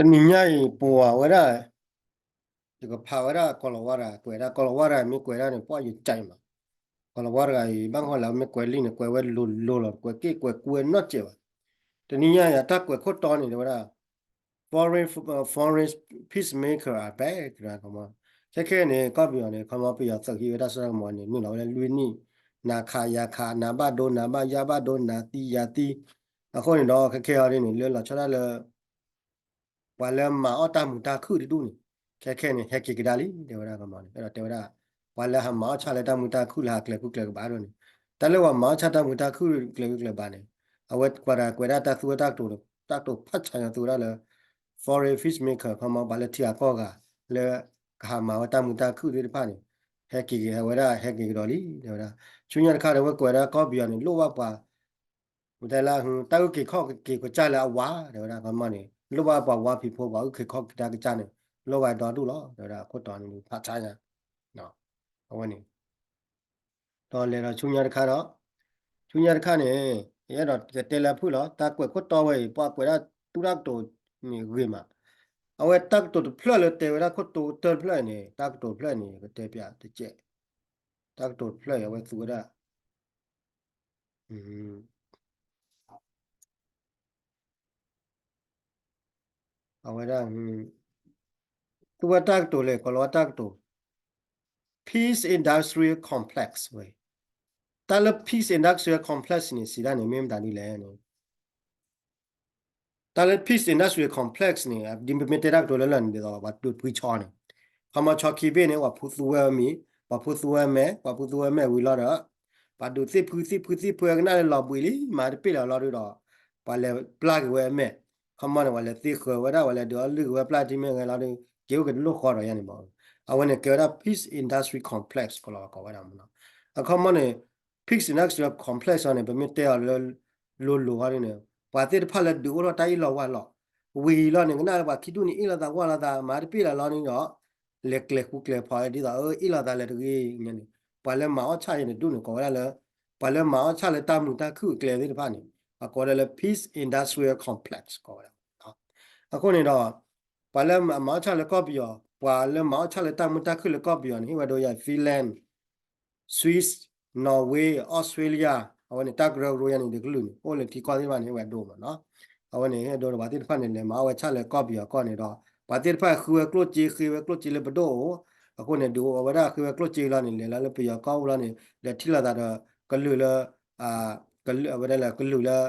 တနံၤညါအံၤ ပှၤဝဲဒၣ် ယကဖးဝဲဒၣ်ကီၤလၤဝါတဂၤ ကွဲးဒၣ်ကီၤလၤဝါတဂၤ မ့ၢ်ကွဲးဒၣ်န့ၣ် ပှၤယကၠဲးမး, ကီၤလၤဝါတဂၤအံၤ ဘၣ်ဃိလၢမ့ၢ်ကွဲးလံန့ၣ် ကွဲးဝဲလိၤလိၤလီၤ ကွဲးက့ၣ်ကွဲးကူဝဲနီတစဲးဘၣ်. တနံၤညါအံၤ အတၢ်ကွဲးခိၣ်တီန့ၣ် တဲဝဲဒၣ် foreign foreign peacemaker are back တဲဝဲဒၣ် ခဲခဲန့ၣ် ကီၢ်ပယီၤန့ၣ် ခီမီပယီၤသုးဟံးဝဲဒၣ်စီၤကမီၤန့ၣ် နုာ်လီၤဝဲလၢလွံၢ်နံၣ် နၤခးယၤခး နၤဘၣ်ဒိနၤဘၣ်ယၤဘၣ်ဒိ နၤသံယၤသံ, အဃိန့ၣ်ဒီး ခဲခဲအံၤဒ်န့ၣ် လၢလီၤဆီဒၣ်လၢ ပှၤလၢမၤအီၣ်တၢ်မုာ်တၢ်ခုၣ်တဒူၣ်န့ၣ် ခဲခဲန့ၣ် ဟဲက့ၤကဒါလံ တဲဝဲဒၣ်ကမီၤန့ၣ် အဲၣ်ဒိးတဲဝဲဒၣ် ပှၤလၢဟးမၤအီၣ်ဆၣ်လၢတၢ်မုာ်တၢ်ခုၣ်လၢဟးကျဲၤကူကျဲၤကဘၣ်ဒိၣ်န့ၣ် တၢ်လၢပှၤမၤအီၣ်ဆၣ်တၢ်မုာ်တၢ်ခုၣ်ကျဲၤကူကျဲၤကဘၣ်န့ၣ် အဝဲကွၢ်တၢ်ကွဲးဒၣ်တၢ်သူဝဲတၢ်ကတိၤ တၢ်ကတိၤဖးဆါညီသူဝဲဒၣ်လၢ foreign peacemaker ခီမီပှၤလၢထံဂၤကီၢ်ဂၤ လၢကဟးမၤဝဲတၢ်မုာ်တၢ်ခုၣ်သ့ၣ်တဖၣ်န့ၣ် ဟဲက့ၤက့ၤဟဲဝဲဒၣ် ဟဲက့ၤကဒီးလံ တဲဝဲဒၣ် ဆူညါတခါဒီး ဝဲကွဲးဒၣ်ကီၢ်ပယီၤန့ၣ် လိၣ်ဘၣ်ပှၤ ပတဲလၢ တၢ်အုၣ်က့ၤခီၣ်က့ၤကစၢ်လၢအဝါ တဲဝဲဒၣ် ခီမီန့ၣ် လိၣ်ဘၣ်ပှၤဝါဖံးဖိ ပှၤအုၣ်က့ၤခီၣ်က့ၤတၢ်ကစၢ်န့ၣ် လိၣ်ဘၣ်ဒီဒူၣ်လီၤ တဲဝဲဒၣ် အခိၣ်တီန့ၣ် ဖးဆါညါ အဝဲန့ၣ် ဒီးလဲၤဒီးဆူညါတခါဒီး ဆူညါတခါန့ၣ် ယအဲၣ်ဒိးကတဲလၢဖုၣ်လီၤ တၢ်ကွဲးခိၣ်တီဝဲအံၤ ပှၤကွဲးဒၣ်သူတၢ်ကတိၤန့ၣ်ဂ့ၤမး အဝဲတၢ်ကတိၤတဖျၢၣ်လၢတဲဝဲဒၣ်ခိၣ်တီကတၢၢ်တဖျၢၣ်န့ၣ် တၢ်ကတိၤတဖျၢၣ်န့ၣ် ကတဲပျးတကဲး တၢ်ကတိၤတဖျၢၣ်အံၤ အဝဲသူဝဲဒၣ် အဝဲဒၣ် သူဝဲတၢ်ကတိၤလဲၣ် ကီၤလၤဝါတၢ်ကတိၤ Peace Industrial Complex ဝဲ တၢ်လၢ Peace Industrial Complex န့ၣ် စံးဒၣ်န့ၣ် မ့ၢ်မတၤဒ်လဲၣ်န့ၣ် တၢ်လၢ Peace Industrial Complex န့ၣ် ဒ်ပမ့ၢ်တဲတၢ်ကတိၤလၢလၢ်န့ၣ် ဒ်သိးပှၤဒုးပှံၤဆီန့ၣ် ခီမီဆီခံဘ့ၣ်န့ၣ် ပှၤဖူသူဝဲအမံၤ ပှၤဖူသူဝဲအမဲာ် ပှၤဖူသူဝဲအမဲာ်ဝံၤလီၤဒီး ပှၤဒုးသ့ၣ်ဖုသ့ၣ်ဖုသ့ၣ်ဖုကနၣ်လၢလီၤဘှံးလံ မၤတပ့ၢ်လၢၤလီၤဒုးဒီး ပှၤလဲၤပျၢ်က့ၤဝဲအမဲာ် ခီမီန့ၣ် ပှၤလဲၤသ့ဃၢၤဝဲဒၣ် ပှၤလဲၤဒုးအီလုၢ်က့ၤဝဲပျၢ်ထံမဲာ်ဂဲၤလီၤဒုး က့ၤအိၣ်က့ၤတလိၣ်ဃီဒီးယါန့ၣ်မး အဝဲန့ၣ်ကဲဝဲဒၣ် Peace Industrial Complex ကီၤလၤဝါကိးဝဲဒၣ်မးနီၤ အခီမီန့ၣ် Peace Industrial Complex အီၤန့ၣ် ပမ့ၢ်တဲအီၤလၢ လိၤလိၤအီၤဒ်န့ၣ် ပှၤသ့ၣ်တဖၣ်လၢဒုးအိၣ်ထီၣ်တၢ်အ့ၣ်လိာ်ဝါလိာ် ဝံၤလီၤန့ၣ် ကနၣ်လၢပှၤခံဒူၣ်န့ၣ် အ့ၣ်လိာ်သးဝါလိာ်သး မၤတပ့ၢ်လၢၤလီၤန့ၣ်ဒီး လဲၤကျဲၤဃူကျဲၤဖိးဒ်သိး အ့ၣ်လိာ်သးလၢတဂ့ၤညါန့ၣ် ပှၤလၢမၤအီၣ်ဆၣ်အံၤန့ၣ် ဒူၣ်န့ၣ်ကိးဝဲဒၣ်လၢ ပှၤလၢမၤအီၣ်ဆၣ်လၢတၢ်မုာ်တၢ်ခုၣ်အကျဲသ့ၣ်တဖၣ်န့ၣ် အကိးဝဲဒၣ်လၢ Peace Industrial Complex ကိးဝဲဒၣ် အဃိန့ၣ်ဒီး ပှၤလၢမၤအီၣ်ဆၣ်လၢကီၢ်ပယီၤ ပှၤလၢမၤအီၣ်ဆၣ်လၢတၢ်မုာ်တၢ်ခုၣ်လၢကီၢ်ပယီၤန့ၣ် ဟ့ၣ်ဝဲဒိယၤ Finland Swiss Norway Australia အဝဲန့ၣ် တၢ်ကရၢကရိယါန့ၣ် တကလုာ်န့ၣ် အိၣ်လၢထံကီၢ်သ့ၣ်တဖၣ်န့ၣ် ဟ့ၣ်ဝဲဒိမးနီၤ အဝဲန့ၣ် ဟ့ၣ်ဒိဒီးပှၤသ့ၣ်တဖၣ်န့ၣ် လဲၤမၤအီၣ်ဝဲဆၣ်လၢကီၢ်ပယီၤကီၢ်န့ၣ်ဒီး ပှၤသ့ၣ်တဖၣ်ဃုဝဲကျိၣ်စ့ ဃ့ဝဲကျိၣ်စ့လၢပဒိၣ်အိၣ် အဃိန့ၣ် ဒုးအိၣ်ဝဲဒၣ်ဃ့ဝဲကျိၣ်စ့လီၤန့ၣ် လဲၤလီၤလၢပယီၤကီၢ်အိၣ်လီၤန့ၣ် လဲၤထံၣ်လိာ်သးဒီး ကလုာ်လၢ အဝဲဒၣ်လၢကလုာ်လၢ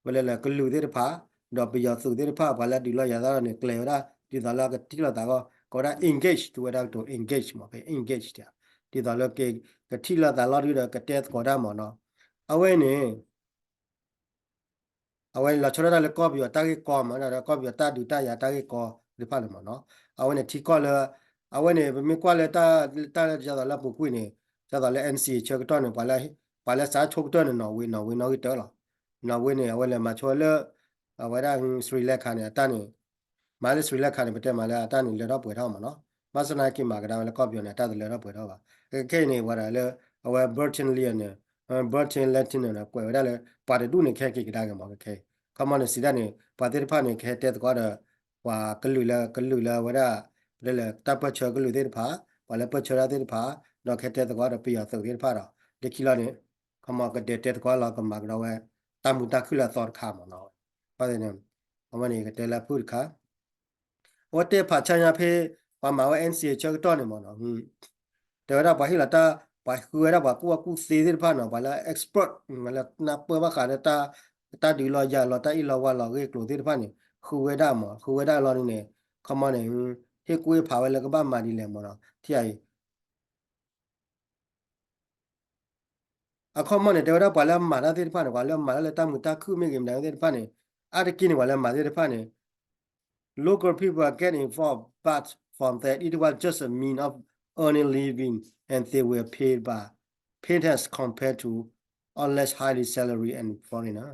ဝဲဒၣ်လၢကလုာ်သ့ၣ်တဖၣ် ဒီးပယီၤသုးသ့ၣ်တဖၣ် ပှၤလၢဒုးလိာ်ယၤသးန့ၣ် ကျဲၤဝဲဒၣ် ဒ်သိးလၢကထံၣ်လိာ်သးဂီၢ် ကိးဝဲဒၣ် engage သူဝဲဒၣ်ကတိၤ engage မး က engage တၢ် ဒ်သိးလၢကထံၣ်လိာ်သးလီၤဒုဒီးကတဲသကိးတၢ်မးနီၤ အဝဲန့ၣ် အဝဲလီၤဆီဒၣ်တၢ်လၢကီၢ်ပယီၤတၢ်ဂ့ၢ်ကီမး ဒီးကီၢ်ပယီၤတၢ်ဒုးတၢ်ယၤတၢ်ဂ့ၢ်ကီသ့ၣ်တဖၣ်န့ၣ်မးနီၤ အဝဲန့ၣ်ထံကီၢ်လၢ အဝဲန့ၣ် ပမ့ၢ်ကွၢ်လၢ တၢ်လၢဒ်သိးလၢပူၤကွံာ်န့ၣ် ဒ်သိးလၢ NCA ဆၢကတီၢ်န့ၣ် ပှၤလၢစးဆိကတၢၢ်န့ၣ် နီၣ်ဝ့ နီၣ်ဝ့နီၣ်ဂံၢ်တၢလီၤ နီၣ်ဝ့န့ၣ် အဝဲလဲၤမၤဆိလၢ အဝဲဒၣ် Sri Lanka န့ၣ် အတၢ်န့ၣ် မၤလၢ Sri Lanka န့ၣ် ပတဲမးလၢအတၢ်န့ၣ်လၢထီၣ်ပှဲၤထီၣ်မးနီၤ ဘၣ်ဆၣ်သနာ်က့မၤကဒါဝဲလၢကီၢ်ပယီၤန့ၣ် အတၢ်တလၢထီၣ်ပှဲၤထီၣ်ဘၣ် ခဲခဲအံၤန့ၣ် ပှၤဒၣ်လၢ အဝဲ Burton Leo န့ၣ် Burton Lentino န့ၣ် ကွဲးဝဲဒၣ်လၢ ပှၤတဒူၣ်န့ၣ် ကဟဲက့ၤကဒါက့ၤမး ခဲခဲအံၤ ခီမီန့ၣ် စံးဒၣ်န့ၣ် ပှၤသ့ၣ်တဖၣ်န့ၣ် ကဟဲတဲသကိးဒီး ပှၤကလုာ်လၢကလုာ်လၢအဝဲဒၣ် ပတဲလၢတၢ်ပၢၢ်ဆၢကလုာ်သ့ၣ်တဖၣ် ပှၤလၢပၢၢ်ဆၢတၢ်သ့ၣ်တဖၣ် ဒီးကဟဲတဲသကိးဒီးပယီၤသုးသ့ၣ်တဖၣ်ဒီး လၢခံလီၤန့ၣ် ခီမီကဒဲးတဲသကိးလီၤ ကမၤကဒီးဝဲ တၢ်မုာ်တၢ်ခုၣ်လၢအသီတခါမးနီၤ ဘၣ်သ့ၣ်န့ၣ် အဝဲန့ၣ် ကတဲလၢအဖုၣ်တခါ အဝဲတဲဖးဆါညါဖဲ ပှၤမၤဝဲ NCA ဆၢကတီၢ်န့ၣ်မးနီၤ တဲဝဲဒၣ်ပှၤဟ့ၣ်လီၤတၢ် ပှၤဃုဝဲဒၣ်ပှၤကူၣ်ဘၣ်ကူၣ်သ့သ့ၣ်တဖၣ်နီၤ ပှၤလၢ expert လၢနၢ်ပၢၢ်ဘၣ်ဃးဒီး တၢ်ဒုးလီၤယၤလီၤ တၢ်အ့ၣ်လိာ်ဝါလိာ် ဂ့ၢ်ကျိၤသ့ၣ်တဖၣ်န့ၣ် ဃုဝဲဒၣ်မး ဃုဝဲဒၣ်လီၤန့ၣ် ခီမီန့ၣ် ဟ့ၣ်ကူၣ်ဟ့ၣ်ဖးဝဲလၢကဘၣ်မၤဒ်လဲၣ်မးနီၤ ထံၣ်အံၤ အခီမီန့ၣ် တဲဝဲဒၣ်ပှၤလၢအမၤတၢ်သ့ၣ်တဖၣ်န့ၣ် ပှၤလၢအမၤတၢ်လၢတၢ်မုာ်တၢ်ခုၣ်မ့ၢ်ဂ့ၤ မတၤသ့ၣ်တဖၣ်န့ၣ် အါတက့ၢ်န့ၣ် ပှၤလၢအမၤသ့ၣ်တဖၣ်န့ၣ် local people are get involved but for them it was just a mean of earning living and they were paid by paid as compared to a less highly salary and foreigner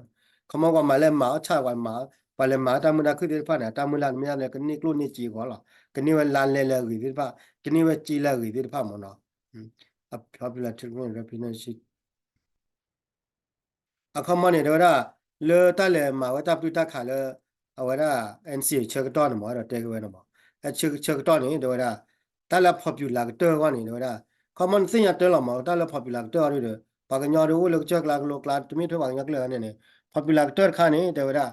ခီမီပှၤမၤလၢမၤအီၣ်ဆၣ် ပှၤမၤ ပှၤလဲၤမၤတၢ်မုာ်တၢ်ခုၣ်သ့ၣ်တဖၣ်န့ၣ် တၢ်မုၢ်လၢ်န့ၣ်မ့ၢ်လၢကန့ၢ်ကျိၣ်န့ၢ်စ့အဂီၢ်လီၤ ကန့ၢ်ဝဲလါလဲလၢအဂ့ၤသ့ၣ်တဖၣ် ကန့ၢ်ဝဲစ့လၢအဂ့ၤသ့ၣ်တဖၣ်မးနီၤ popular treatment recognition အခီမီန့ၣ် တဲဝဲဒၣ် လၢတၢ်လဲၤမၤဝဲတၢ်ပျုၢ်တၢ်ခးလၢ အဝဲဒၣ် NCA ဆၢကတီၢ်န့ၣ်မး အဲၣ်ဒိးတဲက့ၤဝဲန့ၣ်မး ဆၢကတီၢ်န့ၣ် တဲဝဲဒၣ် တၢ်လၢ popular ကတၢၢ်အဂီၢ်န့ၣ် တဲဝဲဒၣ် ခီမီန့ၣ်သ့ၣ်ညါတၢ်လီၤမး တၢ်လၢ popular ကတၢၢ်အဂီၢ်ဒီး ပှၤကညီဒီးအိၣ်လၢကစၢၢ်ကျါကလိကျါ တမ့ၢ်ထွဲပှၤကညီကျၢၢ်န့ၣ်န့ၣ် popular ကတၢၢ်တခါန့ၣ် တဲဝဲဒၣ်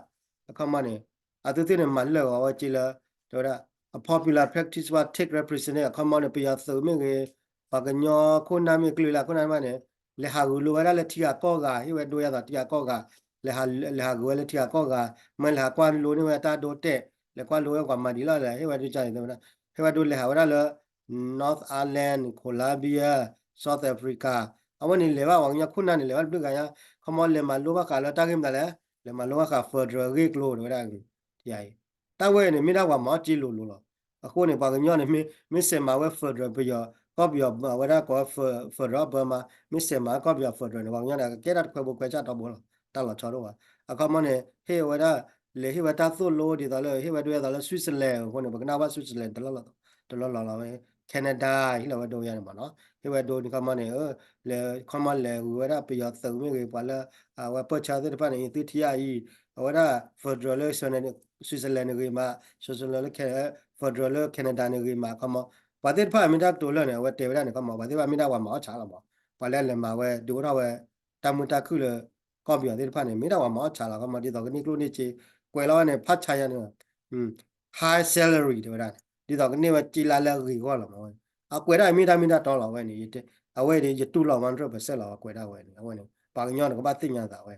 အခီမီန့ၣ် အသုသ့ၣ်န့ၣ် မၤလၢာ်ဂီၤဝဲက့လၢ တဲဝဲဒၣ် အ popular practice ဝဲ take represent အခီမီန့ၣ် ပယီၤသုးမ့ၢ်ဂ့ၤ ပှၤကညီခိၣ်နၢ်မ့ၢ်ဂ့ၤ ကလုာ်လၢ်ခိၣ်နၢ်မ့ၢ်ဂ့ၤန့ၣ် လဲၤဟးဂုာ်လိာ်ဝဲဒၣ်လၢထံဂၤကီၢ်ဂၤ ဟ့ၣ်ဝဲဒိယၤသးထံဂၤကီၢ်ဂၤ လဲၤဟးဂုာ်ဝဲလၢထံဂၤကီၢ်ဂၤ မ့ၢ်လဲၤဟးကွၢ်လိန့ၢ်ဝဲတၢ်ဒိတဲာ် လဲၤကွၢ်လိဝဲပှၤမၤဒံးလီၤလဲၣ် ဟ့ၣ်ဝဲဒိကန့ၣ် တဲဝဲဒၣ် ဟ့ၣ်ဝဲဒိလဲၤဟးဝဲဒၣ်လၢ North Ireland, Colombia, South Africa အဝဲန့ၣ်လဲၤဘၣ် ပှၤကညီခိၣ်နၢ်န့ၣ် လဲၤဘၣ်တဘျုးဂၤညါ ခီမီလဲၤမၤလိဘၣ်ဃးလၢတၢ်ဂ့ၢ်မတၤလဲၣ် လဲၤမၤလိဘၣ်ဃး federal အဂ့ၢ်ကျိၤ တဲဝဲဒၣ် တၢ်ဝဲန့ၣ် မ့ၢ်ဒၣ်ပှၤမၤအီၣ်က့လိၤလိၤလီၤ. အဃိန့ၣ် ပှၤကညီန့ၣ် မ့ၢ်စဲးမၤဝဲ federal ပယီၤ ကီၢ်ပယီၤ အဝဲဒၣ်ကိး federal ဘၢမး မ့ၢ်စဲးမၤကီၢ်ပယီၤ federal န့ၣ် ပှၤကညီန့ၣ် ကကဲတၢ်တခွဲဘိခွဲဆၣ်တီဘိလီၤ. တၢ်လီၤဆီဒိၣ်ဘၣ်. အခီမီန့ၣ် ဟ့ၣ်ဝဲဒၣ် လဲၤဟ့ၣ်ဝဲတၢ်သိၣ်လိဒ်သိးလၢ ဟ့ၣ်ဝဲဒိဝဲဒ်သိးလၢ Switzerland အဃိန့ၣ် ပကနၣ်ဘၣ် Switzerland တလီၢ်လီၢ်လီၤဝဲ Canada ဟ့ၣ်လီၤဝဲဒိဝဲန့ၣ်မးနီၤ ဟ့ၣ်ဝဲဒိန့ၣ်ခီမီန့ၣ် လဲၤ ခီမီလဲၤဂုာ်ဝဲဒၣ်ပယီၤသုးမ့ၢ်ဂ့ၤ ပှၤလၢ အဝဲပၢၢ်ဆၢသ့ၣ်တဖၣ်န့ၣ် အံၤသုထံအံၤ အဝဲဒၣ် federal လၢ Switzerland န့ၣ်ဂ့ၤမး Switzerland လၢ federal လၢ Canada န့ၣ်ဂ့ၤမး ခီမီ ပှၤသ့ၣ်တဖၣ်မ့ၢ်တၢ်ကတိၤလၢာ်န့ၣ် အဝဲတဲဝဲဒၣ်န့ၣ် ခီမီ ပှၤသ့ၣ်တဖၣ်မ့ၢ်ဒၣ်ပှၤမၤအီၣ်ဆၣ်လီၤမး ပှၤလၢလဲၤမၤဝဲ ဒုးအိၣ်ထီၣ်ဝဲ တၢ်မုာ်တၢ်ခုၣ်လၢ ကီၢ်ပယီၤသ့ၣ်တဖၣ်န့ၣ် မ့ၢ်ဒၣ်ပှၤမၤအီၣ်ဆၣ်လီၤ ခီမီ ဒ်သိးကန့ၢ်ကျိၣ်န့ၢ်စ့ ကွဲးလီၤဝဲန့ၣ် ဖးဆါယၤန့ၣ် high salary တဲဝဲဒၣ်န့ၣ် ဒ်သိးကန့ၢ်ဝဲစ့လါလၢအဂ့ၤအဂီၢ်လီၤမးဝဲ အကွဲးဒၣ်မ့ၢ်တၢ်မ့ၢ်တၢ်တီလီၤဝဲန့ၣ် အဝဲန့ၣ် ယတူၢ်လိာ် one hundred percent လီၤ အကွဲးဒၣ်ဝဲန့ၣ် အဝဲန့ၣ် ပှၤကညီန့ၣ် ကဘၣ်သ့ၣ်ညါသးဝဲ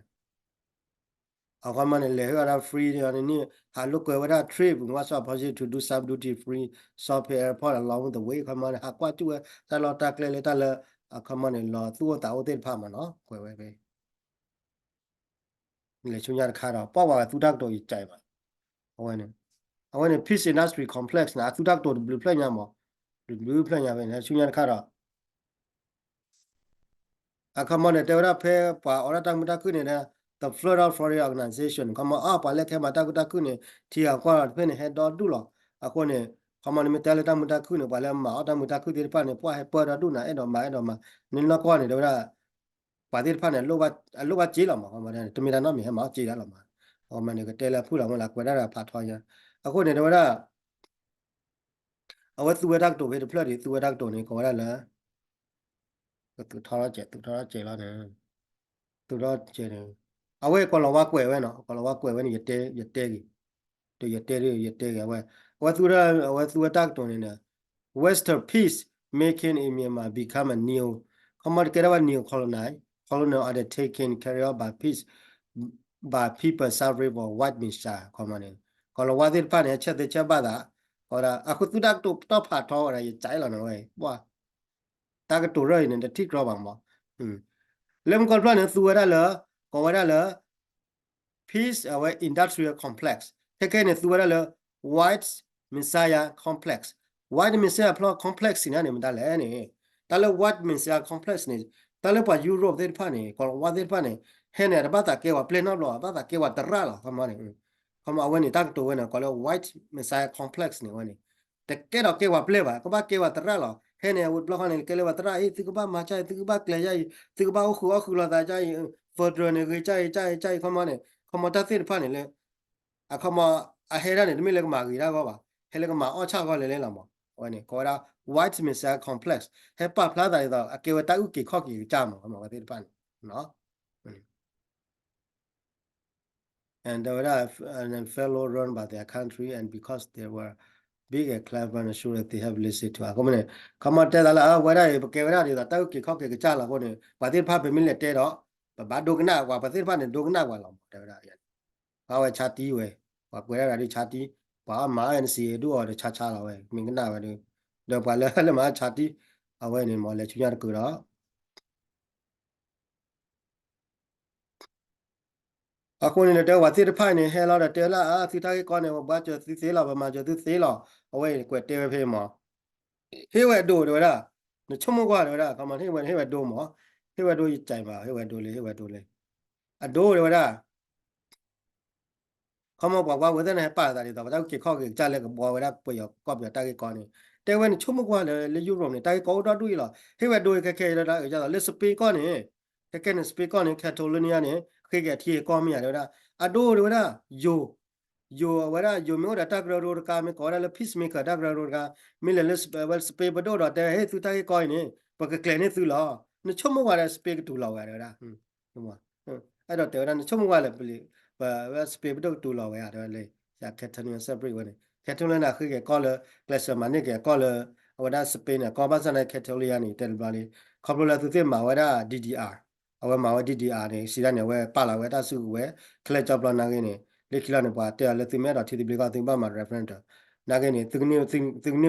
အခီမီန့ၣ် လဲၤဟ့ၣ်ဝဲဒၣ် free န့ၣ် ဟးလိာ်ကွဲဝဲဒၣ် trip ဝဲ opportunity to do some duty free shopping airport along the way အခီမီန့ၣ် ဟးကွၢ်ကၠူၣ်ဝဲ တၢ်လီၢ်တၢ်ကျဲလၢတၢ်လၢ အခီမီန့ၣ် လီၤသူၣ်အိၣ်သးအိၣ်သ့ၣ်တဖၣ်မးနီၤ ကွဲးဝဲဖဲ လဲၤဆူညါတခါဒီး ပှၤဝဲသူတၢ်ကတိၤယကဲး အဝဲန့ၣ် အဝဲန့ၣ် Peace Industry Complex န့ၣ် အသူတၢ်ကတိၤတဘျုးဖျၢၣ်ညါမး တဘျုးဖျၢၣ်ညါဖဲန့ၣ် ဆူညါတခါဒီး အခီမီန့ၣ် တဲဝဲဒၣ်ဖဲပှၤအိၣ်ဒီးတၢ်မုာ်တၢ်ခုၣ်န့ၣ် the flood of foreign organization ခီမီ အါ ပှၤလၢခဲမၤတၢ်မုာ်တၢ်ခုၣ်န့ၣ် ထံဂၤကီၢ်ဂၤတဖျၢၣ်န့ၣ် ဟဲဒီဒူၣ်လီၤ. အဃိန့ၣ် ခီမီန့ၣ် မ့ၢ်တဲလၢတၢ်မုာ်တၢ်ခုၣ်န့ၣ် ပှၤလၢမၤအီၣ်တၢ်မုာ်တၢ်ခုၣ်သ့ၣ်တဖၣ်န့ၣ် ပှၤဟဲပၢၢ်ဒီဒူၣ်နၤ အဲၣ်ဒိးမၤ အဲၣ်ဒိးမၤ န့ၣ်နီၢ်ကီၢ်န့ၣ် တဲဝဲဒၣ် ပှၤသ့ၣ်တဖၣ်န့ၣ် အလိၣ်ဘၣ်စ့လီၤမး တမ့ၢ်တၢ်နီတမံၤ ဟဲမၤအီၣ်စ့ဒၣ်လီၤမး. အဃိမ့ၢ်န့ၣ် ကတဲလၢဖုၣ်လီၤမ့ၢ်လၢကွဲးဒၣ်ဒီးဖးထီညါ အဃိန့ၣ် တဲဝဲဒၣ် အဝဲသူဝဲတၢ်ကတိၤဖဲတဖျၢၣ်ဒံး သူဝဲတၢ်ကတိၤန့ၣ် ကိးဝဲဒၣ်လၢ ကသူထီၣ်စဲး သူထီၣ်စဲးလီၤန့ၣ် သူထီၣ်စဲးန့ၣ် အဝဲကီၤလၤဝါကွဲးဝဲနီၤ ကီၤလၤဝါကွဲးဝဲန့ၣ် ယတဲ ယတဲဂ့ၤ ဒီးယတဲ ယတဲဂ့ၤ အဝဲ အဝဲသူဝဲ အဝဲသူဝဲတၢ်ကတိၤန့ၣ်န့ၣ် Western peace making in Myanmar become a new ခီမီတကဲထီၣ်ဝဲ neo-colonial colonial undertaking carried out by peace by people suffering from white messiah ခီမီန့ၣ် ကီၤလၤဝါသ့ၣ်တဖၣ်န့ၣ် ဆဲးသ့ဆဲးဘၣ်သး ကီးဒၣ် အဃိသူတၢ်ကတိၤတီၢ်ဖးထီဝဲဒၣ် ယကဲးလီၤန့ၣ်ဝဲ ပှၤ တၢ်ကတိၤရၢၢ်အံၤန့ၣ် တထံၣ်ကြီဘၣ်မး လၢမုၢ်ကီၢ်တဖျၢၣ်န့ၣ် သူဝဲဒၣ်လၢ ကိးဝဲဒၣ်လၢ Peace အဝဲ Industrial Complex ခဲခဲန့ၣ် သူဝဲဒၣ်လၢ White Messiah Complex, White Messiah ဖျီ complex န့ၣ်န့ၣ် မတၤလဲၣ်န့ၣ် တၢ်လၢ White Messiah Complex န့ၣ် တၢ်လၢပှၤ Europe သ့ၣ်တဖၣ်န့ၣ် ကီၤလၤဝါသ့ၣ်တဖၣ်န့ၣ် ဟဲန့ၣ် တဘၣ်သးကဲပှၤပျဲၢ်နီတဘျီ ဘၣ်သးကဲပှၤသရၣ်လီၤ ခီမီန့ၣ် ခီမီအဝဲန့ၣ် တၢ်ကတိၤဝဲန့ၣ် ကိးလၢ White Messiah Complex န့ၣ်ဝဲန့ၣ် တကဲထီၣ်ကဲပှၤပျဲၢ်ဘၣ် ကဘၣ်ကဲပှၤသရၣ်လီၤ ဟဲန့ၣ် အဝဲတဘျီဃီန့ၣ် ကဲလၢပှၤသရၣ်အံၤ သုကဘၣ်မၤကါအံၤ သုကဘၣ်ကျဲၤယါအံၤ သုကဘၣ်အိၣ်ဃုာ်အီၣ်ဃုာ်လိာ်သးကါအံၤ federal န့ၣ်ဂ့ၤကါအံၤ ကါအံၤ ကါအံၤ ခီမီန့ၣ် ခီမီတၢ်သ့ၣ်တဖၣ်န့ၣ်လၢ အခီမီ အဟဲဒၣ်န့ၣ် တမ့ၢ်လၢကမၤဂ့ၤတၢ်ဂီၢ်ဘၣ် ဟဲလၢကမၤအီၣ်ဆၣ်ဂီၢ်လဲၤလဲၤလီၤမး အဝဲန့ၣ် ကိးဝဲဒၣ် White Messiah Complex ဟဲပာ်ဖျါသးဒ်သိး အကဲဝဲတၢ်အုၣ်က့ၤခီၣ်က့ၤကစၢ်မး ခီမီဝဲသ့ၣ်တဖၣ်န့ၣ် And there were, uh, and fellow run by their country, and because they were big and clever and sure that they have listened to အဃိန့ၣ် ခီမီတဲသးလၢ အဝဲဒၣ်အံၤ ပကဲဝဲဒၣ်ဒ်သိး တၢ်အုၣ်က့ၤခီၣ်က့ၤကစၢ်လီၤအဃိန့ၣ် ပှၤသ့ၣ်တဖၣ်ပမ့ၢ်လဲၤတဲဒီး ပဘၣ်ဒိကနၣ် ပှၤသ့ၣ်တဖၣ်န့ၣ် ဒိကနၣ်ပှၤလီၤမး တဲဝဲဒၣ် ပှၤဝဲဆါတံၢ်ဝဲ ပှၤကွဲးဒၣ်ဒ်ဆါတံၢ် ပှၤအီၣ်မၤ NCA ဒူၣ်အီၤဒီးဆါဆါလီၤဝဲ မ့ၢ်ကနၣ်ဝဲဒီး ဒီးပှၤလၢလဲၤမၤဆါတံၢ် အဝဲန့ၣ်မး လဲၤဆူညါတကုာ်ဒီး အဃိန့ၣ်ဒီး တဲဝဲသ့ၣ်တဖၣ်န့ၣ် ဟဲလီၤဒီးတဲလၢ အါ သုတၢ်ဂ့ၢ်ကီန့ၣ် ပဘၣ်စၢၤသုသ့လီၤ ပမၤစၢၤသုသ့လီၤ အဝဲကွဲးတဲဝဲဖဲမး ဟ့ၣ်ဝဲဒိတဲဝဲဒၣ် နဆိကမိၣ်ကွၢ်တဲဝဲဒၣ် ခီမီ ဟ့ၣ်ဝဲ ဟ့ၣ်ဝဲဒိမး ဟ့ၣ်ဝဲဒိယကဲးမး ဟ့ၣ်ဝဲဒိလံ ဟ့ၣ်ဝဲဒိလံ အဒိတဲဝဲဒၣ် ခီမီပှၤကွၢ်ဝဲသ့ၣ်န့ၣ် ဟဲပာ်သးဒ်သိး ပတၢ်အုၣ်က့ၤခီၣ်က့ၤကစၢ်လၢကဘှီဝဲဒၣ်ပယီၤကီၢ်ပယီၤတၢ်ဂ့ၢ်ကီန့ၣ် တဲဝဲနဆိကမိၣ်ကွၢ်လၢ လၢ Europe န့ၣ် တၢ်ဂ့ၢ်ကီအိၣ်ဒီဒူၣ်အံၤလီၤ ဟ့ၣ်ဝဲဒိခဲခဲလၢတၢ်အုၣ်ကၢ်သိးလၢ Spain ကီၢ်န့ၣ် ခဲခဲန့ၣ် Spain ကီၢ်န့ၣ် Catalonia န့ၣ် ဃ့က့ၤအထံအကီၢ်မ့ၢ်ယၤတဲဝဲဒၣ် အဒိတဲဝဲဒၣ် ယိၤ ယိၤအဝဲဒၣ် ယိၤမ့ၢ်အိၣ်ဒီးတၢ်ကရၢကရိတခါ မ့ၢ်ကိးဝဲဒၣ်လၢ peacemaker တၢ်ကရၢကရိတခါ မ့ၢ်လဲၤလၢ Spain ပဒိၣ်ဒီးတဲ ဟ့ၣ်သုတၢ်ဂ့ၢ်ကီအံၤန့ၣ် ပကကျဲၤန့ၢ်သုလီၤ. နဆိကမိၣ်ဝဲဒီး Spain ကတူၢ်လိာ်ဝဲဒၣ် အဲၣ်ဒိးတဲဝဲဒၣ် နဆိကမိၣ်ဝဲလၢ ပ Spain ပဒိၣ်ကတူၢ်လိာ်ဝဲဧါ တဲဝဲလၢ Catalonia separate ဝဲန့ၣ် Catalonia ဃ့က့ၤကီၢ်လၢ ကျဲးစၢးမၤန့ၢ်က့ၤအကီၢ်လၢ အဝဲဒၣ် Spain န့ၣ် အကီၢ်ဘၣ်ဆၣ်န့ၣ် Catalonia န့ၣ် တဲတဘျီလံ ခီဖျိလၢသုသ့ၣ်မၤဝဲဒၣ် D D R အဝဲမၤဝဲ D D R န့ၣ် စံးဒၣ်န့ၣ် အဝဲပာ်လီၤဝဲတၢ်စုကဝဲၤ ခဲလၢာ်ကၠီပျီနာ်ဂ့ၤန့ၣ် လၢခံလီၤန့ၣ် ပှၤတဲအီၤလၢသုမ့ၢ်အဲၣ်ဒိးထံသဘျ့ကီၢ် သုကဘၣ်မၤ referendum နာ်ဂ့ၤန့ၣ် သုကန့ၢ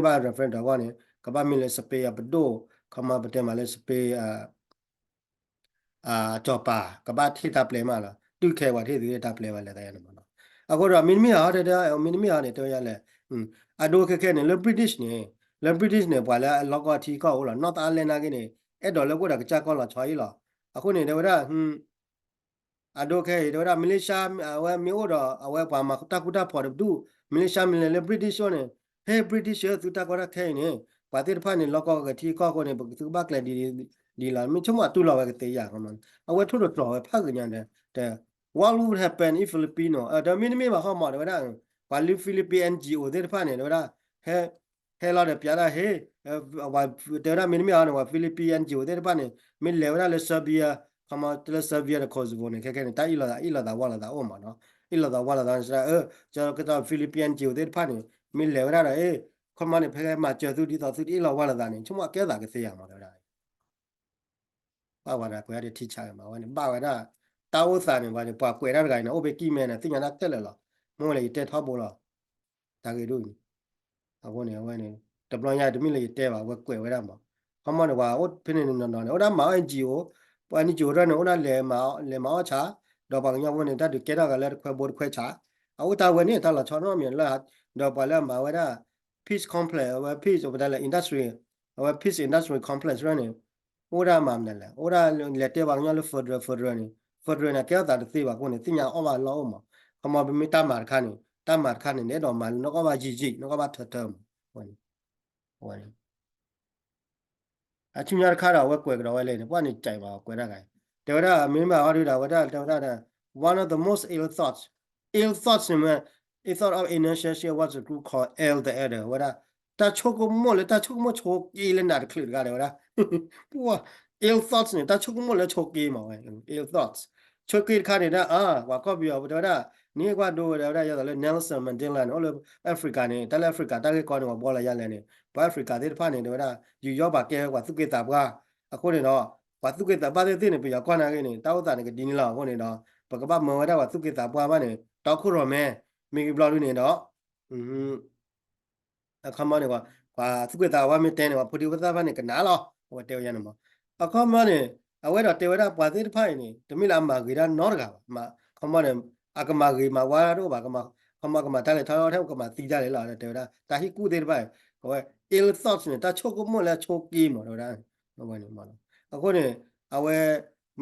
်ဘၣ် referendum အဂီၢ်န့ၣ် ကဘၣ်မ့ၢ်လၢ Spain အပဒိၣ် ခီမီပတဲမးလၢ Spain အစီၤပၤ ကဘၣ်ထံၣ်တၢ်ပျဲမးလီၤ တုၤခဲပှၤထံၣ်သုတၢ်ပျဲဘၣ်လဲၤသးယါန့ၣ်မးနီၤ အဃိဒီး မ့တမ့ၢ်ဟီ တဲ မ့တမ့ၢ်ဟီန့ၣ် တဲဝဲယါလဲၣ် အဒိခဲခဲန့ၣ် လၢ British န့ၣ် လၢ British န့ၣ် ပှၤလၢအလီၢ်ကီၢ်ထံကီၢ်အိၣ်လီၤ North Island နာ်ဂ့ၤန့ၣ် အဲၣ်ဒိးလၢကအိၣ်ဒီးကစၢ်ကီၢ်လီၤဆီအံၤလီၤ အဃိန့ၣ် တဲဝဲဒၣ် အဒိခဲအံၤ တဲဝဲဒၣ် Malaysia အဝဲမ့ၢ်အိၣ်ဒီး အဝဲပှၤမၤတၢ်ဃူတၢ်ဖိးတဒူၣ် Malaysia မ့ၢ်လဲၤလၢ British အအိၣ်န့ၣ် ဟ့ၣ် British သုတၢ်ကီတၢ်ခဲအံၤန့ၣ် ပှၤသ့ၣ်တဖၣ်န့ၣ် လီၢ်ကီၢ်ကထံကီၢ်အဃိန့ၣ် ပသုကဘၣ်ကျဲၤဒ်လီၤ မ့ၢ်ဆိကမိၣ်အတူၢ်လိာ်ဝဲကသ့ဧါ အဝဲထိၣ်သတြီၤဝဲဖးဂ့ၤညါဒီး what would happen if Filipino ဒီးမ့တမ့ၢ်ဘၣ်ဃီမး တဲဝဲဒၣ် ပှၤလၢ Philippine N G O သ့ၣ်တဖၣ်န့ၣ် တဲဝဲဒၣ် ဟဲ ဟဲလီၤဒီးပျးဒၣ်ဟ့ တဲဝဲဒၣ်မ့တမ့ၢ်အီၤန့ၣ် ပှၤ Philippine N G O သ့ၣ်တဖၣ်န့ၣ် မ့ၢ်လဲၤဝဲဒၣ်လၢ Serbia ခီမီလၢ Serbia ဒီး Kosovo န့ၣ် ခဲခဲန့ၣ် တၢ်အ့ၣ်လိာ်သး အ့ၣ်လိာ်သးဝီလိာ်သးအိၣ်မးနီၤ အ့ၣ်လိာ်သးဝီလိာ်သးန့ၣ် ကက Philippine N G O သ့ၣ်တဖၣ်န့ၣ် မ့ၢ်လဲၤဝဲဒၣ်ဒီး အ့ ခီမီန့ၣ် ဖဲမၤစၢၤသုဒ်သိးသုတအ့ၣ်လိာ်ဝီလိာ်သးန့ၣ် ဆိကမိၣ်အကဲသးကသ့ဧါမး တဲဝဲဒၣ် ဘၣ်ဝဲဒၣ်ကွဲးဒၣ်ထံဆးမးဝဲန့ၣ် ဘၣ်ဝဲဒၣ် တၢ်အိၣ်သးန့ၣ် ပှၤန့ၣ် ပှၤကွဲးတၢ်တဂၤအံၤန့ၣ် အိၣ်ဖဲကံၢ်မဲန့ၣ် သ့ၣ်ညါတၢ်ခဲလၢာ်လီၤ မ့ၢ်ဝဲလဲၣ်ယတဲထီဘိလီၤ တၢ်ဂ့ၢ်ဒ်အံၤန့ၣ် အဃိန့ၣ် အဝဲန့ၣ် တဘျီညါတမ့ၢ်လၢယတဲဘၣ် အဝဲကွဲးဝဲဒၣ်မး ခီမီန့ၣ် ပှၤအိၣ်ဖဲန့ၣ်နီၤနီၤန့ၣ် အိၣ်ဒၣ်မၤအီၣ် N G O ပှၤ N G O တဖၣ်န့ၣ် အိၣ်ဒၣ်လဲၤမၤအီၣ်ဆၣ် ဒီးပှၤကညီဖိန့ၣ် တၢ်ဒုးကဲထီၣ်ဂၤလၢတခွဲဘိတခွဲဆၣ် အအိၣ်တၢ်ဝဲန့ၣ် တၢ်လီၤဆီနီတမံၤလၢ ဒီးပှၤလၢအမၤဝဲဒၣ် peace complex အဝဲ peace ပတဲလၢ industry အဝဲ peace industry complex ဝဲန့ၣ် အိၣ်ဒၣ်မၤမနုၤလဲၣ် အိၣ်ဒၣ်လဲၤတဲပှၤကညီလၢ federal federal န့ၣ် federal န့ၣ် ကဲထီၣ်သးတသ့ဘၣ်အဃိန့ၣ် သ့ၣ်ညါအီၣ်ဘၣ်လီၢ်အိၣ်မး ခီမီပမ့ၢ်တၢ်မၤတခါန့ၣ် တၢ်မၤတခါန့ၣ် နအဲၣ်ဒိးမၤလၢနကအီၣ်ဘၣ်ယံာ်ယံာ် နကအီၣ်ဘၣ်ထၢထၢမး အဝဲန့ၣ် အဝဲန့ၣ် အဆူညါတခါဒီး အဝဲကွဲးကဒီးဝဲလဲၣ်န့ၣ် ပှၤန့ၣ်ကဲးဘၣ် ကွဲးဒၣ်ဂၤ တဲဝဲဒၣ် မ့ၢ်မၤအီၤဒုဒီး အဝဲဒၣ်တဲဝဲဒၣ်ဒီး one of the most ill thoughts, ill thoughts န့ၣ် ill thought of initiation was a group called L the Elder ဝဲဒၣ် တၢ်ဆိကမိၣ်လၢ တၢ်ဆိကမိၣ်ဆိက့လၢနးတချုးတဂၤ တဲဝဲဒၣ် ပှၤ ill thoughts န့ၣ် တၢ်ဆိကမိၣ်လၢဆိက့မးဝဲ ill thoughts ဆိက့တခါန့ၣ်ဒၣ် အါ ပှၤကီၢ်ပယီၤတဲဝဲဒၣ် နဟ့ၣ်ကွၢ်ဒိဝဲဒၣ် ယသးလၢ Nelson Mandela န့ၣ် အိၣ်လၢ Africa န့ၣ် တၢ်လၢ Africa တၢ်ဂ့ၢ်ကီန့ၣ် ပှၤဘှီလီၤယါလဲၣ်န့ၣ် ပှၤ Africa သ့ၣ်တဖၣ်န့ၣ် တဲဝဲဒၣ် ယူးယီၣ်ပာ်ကဲဝဲပှၤသူၣ်က့သးပှၢ် အဃိန့ၣ်ဒီး ပှၤသူၣ်က့သးပှၢ်သ့ၣ်သ့ၣ်န့ၣ် ပယီၤကီၢ်နာ်ဂ့ၤန့ၣ် တၢ်အိၣ်သးန့ၣ်ကဒ်န့ၣ်လီၤ အဃိန့ၣ်ဒီး ပကဘၣ်မၢဝဲဒၣ်ပှၤသူၣ်က့သးပှၢ်ဘၣ်န့ၣ် တီခိၣ်ရိၣ်မဲ မ့ၢ်ဂ့ၤဘျီဒုန့ၣ်ဒီး အခီမီန့ၣ် ပှၤသူၣ်က့သးပှၢ်မ့ၢ်တဲန့ၣ် ပှၤဖိဒံဖိသၣ်တဖၣ်န့ၣ် ကနၣ်လီၤ အဝဲတဲဝဲယါန့ၣ်မး အခီမီန့ၣ် အဝဲဒၣ်တဲဝဲဒၣ်ပှၤသ့ၣ်တဖၣ်အံၤန့ၣ် တမ့ၢ်လၢအမၤဂ့ၤတၢ်နီတဂၤဘၣ် အခီမီန့ၣ် အကမၤဂ့ၤမၤဝါတအိၣ်ဘၣ် ခီမီကမၤတၢ်လဲၤထီၣ်ထဲကမၤသံတၢ်လဲၣ်လီၤ တဲဝဲဒၣ် တၢ်ဟ့ၣ်ကူၣ်သ့ၣ်တဖၣ်အံၤ အဝဲ ill thoughts န့ၣ် တၢ်ဆိကမိၣ်လၢအဆိက့မး တဲဝဲဒၣ် အဝဲန့ၣ်မး အဃိန့ၣ် အဝဲ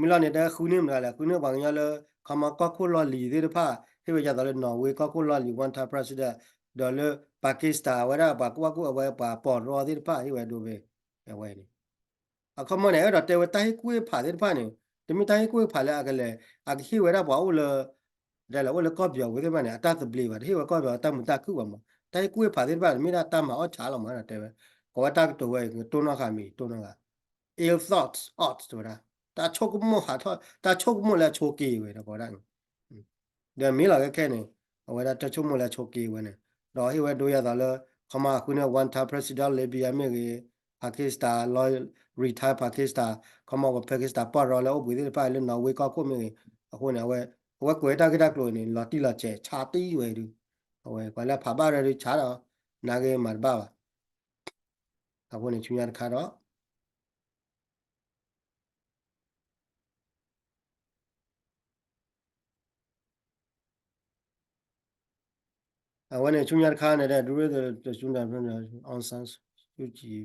မ့ၢ်လီၤန့ၣ် တၢ်ဃုန့ၢ်မတၤလဲၣ် ဃုန့ၢ်ပှၤကညီလၢ ခီမီကီၢ်ခိၣ်လီၢ်လံၤသ့ၣ်တဖၣ် ဟ့ၣ်ဝဲဒၣ်သိးလၢ Norway ကီၢ်ခိၣ်လီၢ်လံၤ one term president ဒီးလၢ Pakistan အဝဲဒၣ်ပှၤကူၣ်ဘၣ်ကူၣ်အဝဲပှၤပီၢ်ရီသ့ၣ်တဖၣ် ဟ့ၣ်ဝဲဒိဖဲ အဝဲန့ၣ် အခီမီန့ၣ် အဲၣ်ဒိးတဲဝဲတၢ်ဟ့ၣ်ကူၣ်ဟ့ၣ်ဖးသ့ၣ်တဖၣ်န့ၣ် တမ့ၢ်တၢ်ဟ့ၣ်ကူၣ်ဟ့ၣ်ဖးလၢအကလဲၤ အကဟ့ၣ်ဝဲဒၣ်ပှၤအိၣ်လၢ ဒ်လဲၣ် အိၣ်လၢကီၢ်ပယီၤဝဲသ့ၣ်တဖၣ်န့ၣ် အတၢ်သဘျ့ဘၣ် တဟ့ၣ်ဝဲကီၢ်ပယီၤတၢ်မုာ်တၢ်ခုၣ်ဘၣ်မး တၢ်ဟ့ၣ်ကူၣ်ဟ့ၣ်ဖးသ့ၣ်တဖၣ် တမ့ၢ်ဒၣ်တၢ်မၤအီၣ်ဆၣ်လီၤမး တဲဝဲ ကိးဝဲတၢ်ကတိၤဝဲ ကတိၢ်နီၣ်ဃာ်မံၤ တိၢ်နီၣ်ဃာ် ill thoughts, odds တဲဝဲဒၣ် တၢ်ဆိကမိၣ်ဟးထီၣ် တၢ်ဆိကမိၣ်လၢအဆိက့ဝဲဒီးကိးဝဲဒၣ်န့ၣ် ဒီးမ့ၢ်လီၤခဲခဲန့ၣ် အဝဲဒၣ်တၢ်ဆိကမိၣ်လၢအဆိက့ဝဲန့ၣ် ဒီးဟ့ၣ်ဝဲဒိယါသးလၢ ခီမီအဃုန့ၢ် one term president Libya မ့ၢ်ဂ့ၤ Pakistan လီၤ retire Pakistan ခီမီပ Pakistan ပီၢ်ရီလၢအိၣ်ဘှံးသ့ၣ်တဖၣ်လၢ Norway ကီၢ်ခိၣ်မ့ၢ်ဂ့ၤ အဃိန့ၣ် အဝဲ အဝဲကွဲးတၢ်ဂ့ၢ်တၢ်ကျိၤန့ၣ် လီၤတံၢ်လီၤဆဲးဆါတံၢ်ဝဲဒု အဝဲပှၤလၢအဖးဘၣ်ရၢဒုဆါဒီး နာ်ဂ့ၤမၤတဘၣ်ဘၣ် အဃိန့ၣ် ဆူညါတခါဒီး အဝဲန့ၣ် ဆူညါတခါန့ၣ် ဒုရ့ၣ်တဆူန့ၣ် အောင်ဆန်းစုကြည်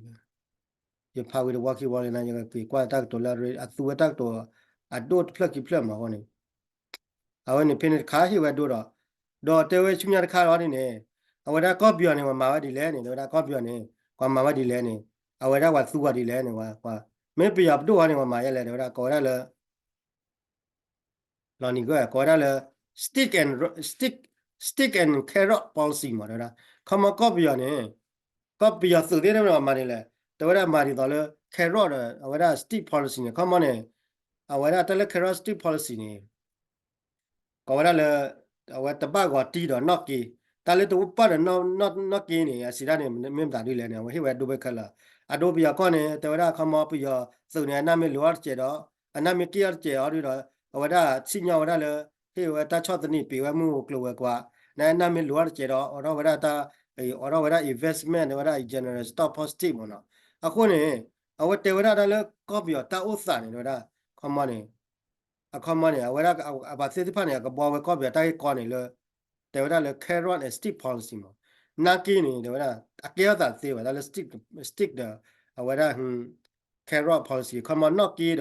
ယဖးဝံၤတဝီခံဝီလံန့ၣ် ယကက့ၤကွၢ်တၢ်ကတိၤလၢအရ့ အသူဝဲတၢ်ကတိၤ အဒိၣ်တဖျၢၣ်ခံဖျၢၣ်မးအဃိန့ၣ် အဝဲန့ၣ်ဖဲန့ၣ်တခါဟ့ၣ်ဝဲဒိဒီး ဒီးတဲဝဲဆူညါတခါလီၤန့ၣ်န့ၣ် အဝဲဒၣ်ကီၢ်ပယီၤန့ၣ် ပှၤမၤဝဲဒ်လဲၣ်န့ၣ် တဲဝဲဒၣ်ကီၢ်ပယီၤန့ၣ် ပှၤမၤဝဲဒ်လဲၣ်န့ၣ် အဝဲဒၣ်ပှၤသူဝဲဒ်လဲၣ်န့ၣ် ပှၤ မ့ၢ်ပယီၤပဒိၣ်ဝဲန့ၣ် ပှၤမၤယဲလဲၣ် တဲဝဲဒၣ်ကိးဝဲဒၣ်လၢ လီၤနံၤကၢ ကိးဝဲဒၣ်လၢ stick and ro- stick stick and carrot policy မး တဲဝဲဒၣ် ခီမီကီၢ်ပယီၤန့ၣ် ကီၢ်ပယီၤသုးသ့ၣ်တဖၣ်မၤဒ်လဲၣ် တဲဝဲဒၣ်မၤဒ်သိးလၢ carrot ဒီး အဝဲဒၣ် stick policy န့ၣ် ခီမီန့ၣ် အဝဲဒၣ်တၢ်လၢ carrot stick policy န့ၣ် ကိးဝဲဒၣ်လၢ အဝဲတဘၣ်ဂီၤတံၢ်ဒီးနီၣ်က့, တၢ်လၢတဘၣ်ဒီးနီၣ်က့န့ၣ် အစံးဒၣ်န့ၣ် မ့ၢ်မတၤဒ်လဲၣ်န့ၣ် အဝဲဟ့ၣ်ဝဲဒိဘဲခဲလၢာ်, အဒိပယီၤကီၢ်န့ၣ် တဲဝဲဒၣ်ခီမီပယီၤသုးန့ၣ် အနၢ်မ့ၢ်လိာ်အီၤတစဲးဒီး အနၢ်မ့ၢ်က့ၢ်အီၤတစဲးအီၤဒီး အဝဲဒၣ်စံၣ်ညီၣ်ဝဲဒၣ်လၢ ဟ့ၣ်ဝဲတၢ်ဆီၣ်သနံး ပ့ၤဝဲမုၢ်ကျိၤဝဲၤကွာ်, နအနၢ်မ့ၢ်လိာ်အီၤတစဲးဒီး အိးထီၣ်ဝဲဒၣ်တၢ် အိးထီၣ်ဝဲဒၣ် investment ဝဲဒၣ် general stock positive မးနီၤ, အဃိန့ၣ် အဝဲတဲဝဲဒၣ်တၢ်လၢကီၢ်ပယီၤတၢ်အိၣ်သးန့ၣ် တဲဝဲဒၣ် ခီမီန့ၣ် အခီမီန့ၣ် အဝဲဒၣ်အပှၤသ့ၣ်တဖၣ်န့ၣ် အကဘှီဝဲကီၢ်ပယီၤတၢ်ဂ့ၢ်ကီန့ၣ်လၢ တဲဝဲဒၣ်လၢ carrot and stick policy မး, နီၣ်က့န့ၣ် တဲဝဲဒၣ် အကဲထီၣ်သးတသ့ဘၣ် တၢ်လၢ stick, stick ဒီး အဝဲဒၣ် carrot policy ခီမီနီၣ်က့ဒီး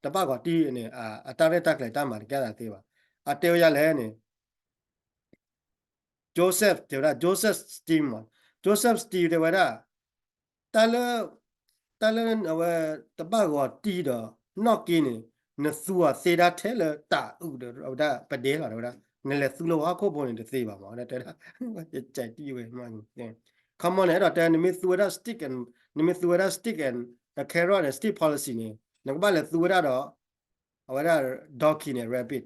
တဘၣ်ဂီၤတံၢ်န့ၣ် အတၢ်ရဲၣ်တၢ်ကျဲၤတၢ်မၤတကဲထီၣ်သးတသ့ဘၣ်, အတဲဝဲဒ်လဲၣ်န့ၣ် Joseph တဲဝဲဒၣ် Joseph Stiglitz မး, Joseph Stiglitz တဲဝဲဒၣ် တၢ်လၢ တၢ်လၢအဝဲ တဘၣ်ဂီၤတံၢ်ဒီး နီၣ်က့န့ၣ် နသူအီၤသ့ဒၣ်ထဲလၢတၢ်အုၣ်ဒီး အဝဲဒၣ်ပဒဲလီၤ တဲဝဲဒၣ်, နလဲၤသူလၢဟီၣ်ခိၣ်ဖိန့ၣ်တသ့ဘၣ်မး တဲဝဲဒၣ်, ယကဲတံၢ်ဝဲ ခီမီန့ၣ် အဲၣ်ဒိးတဲ နမ့ၢ်သူဝဲဒၣ် stick and နမ့ၢ်သူဝဲဒၣ် stick and carrot and stick policy န့ၣ် နကဘၣ်လဲၤသူဝဲဒၣ်ဒီး အဝဲဒၣ် donkey န့ၣ် rabbit,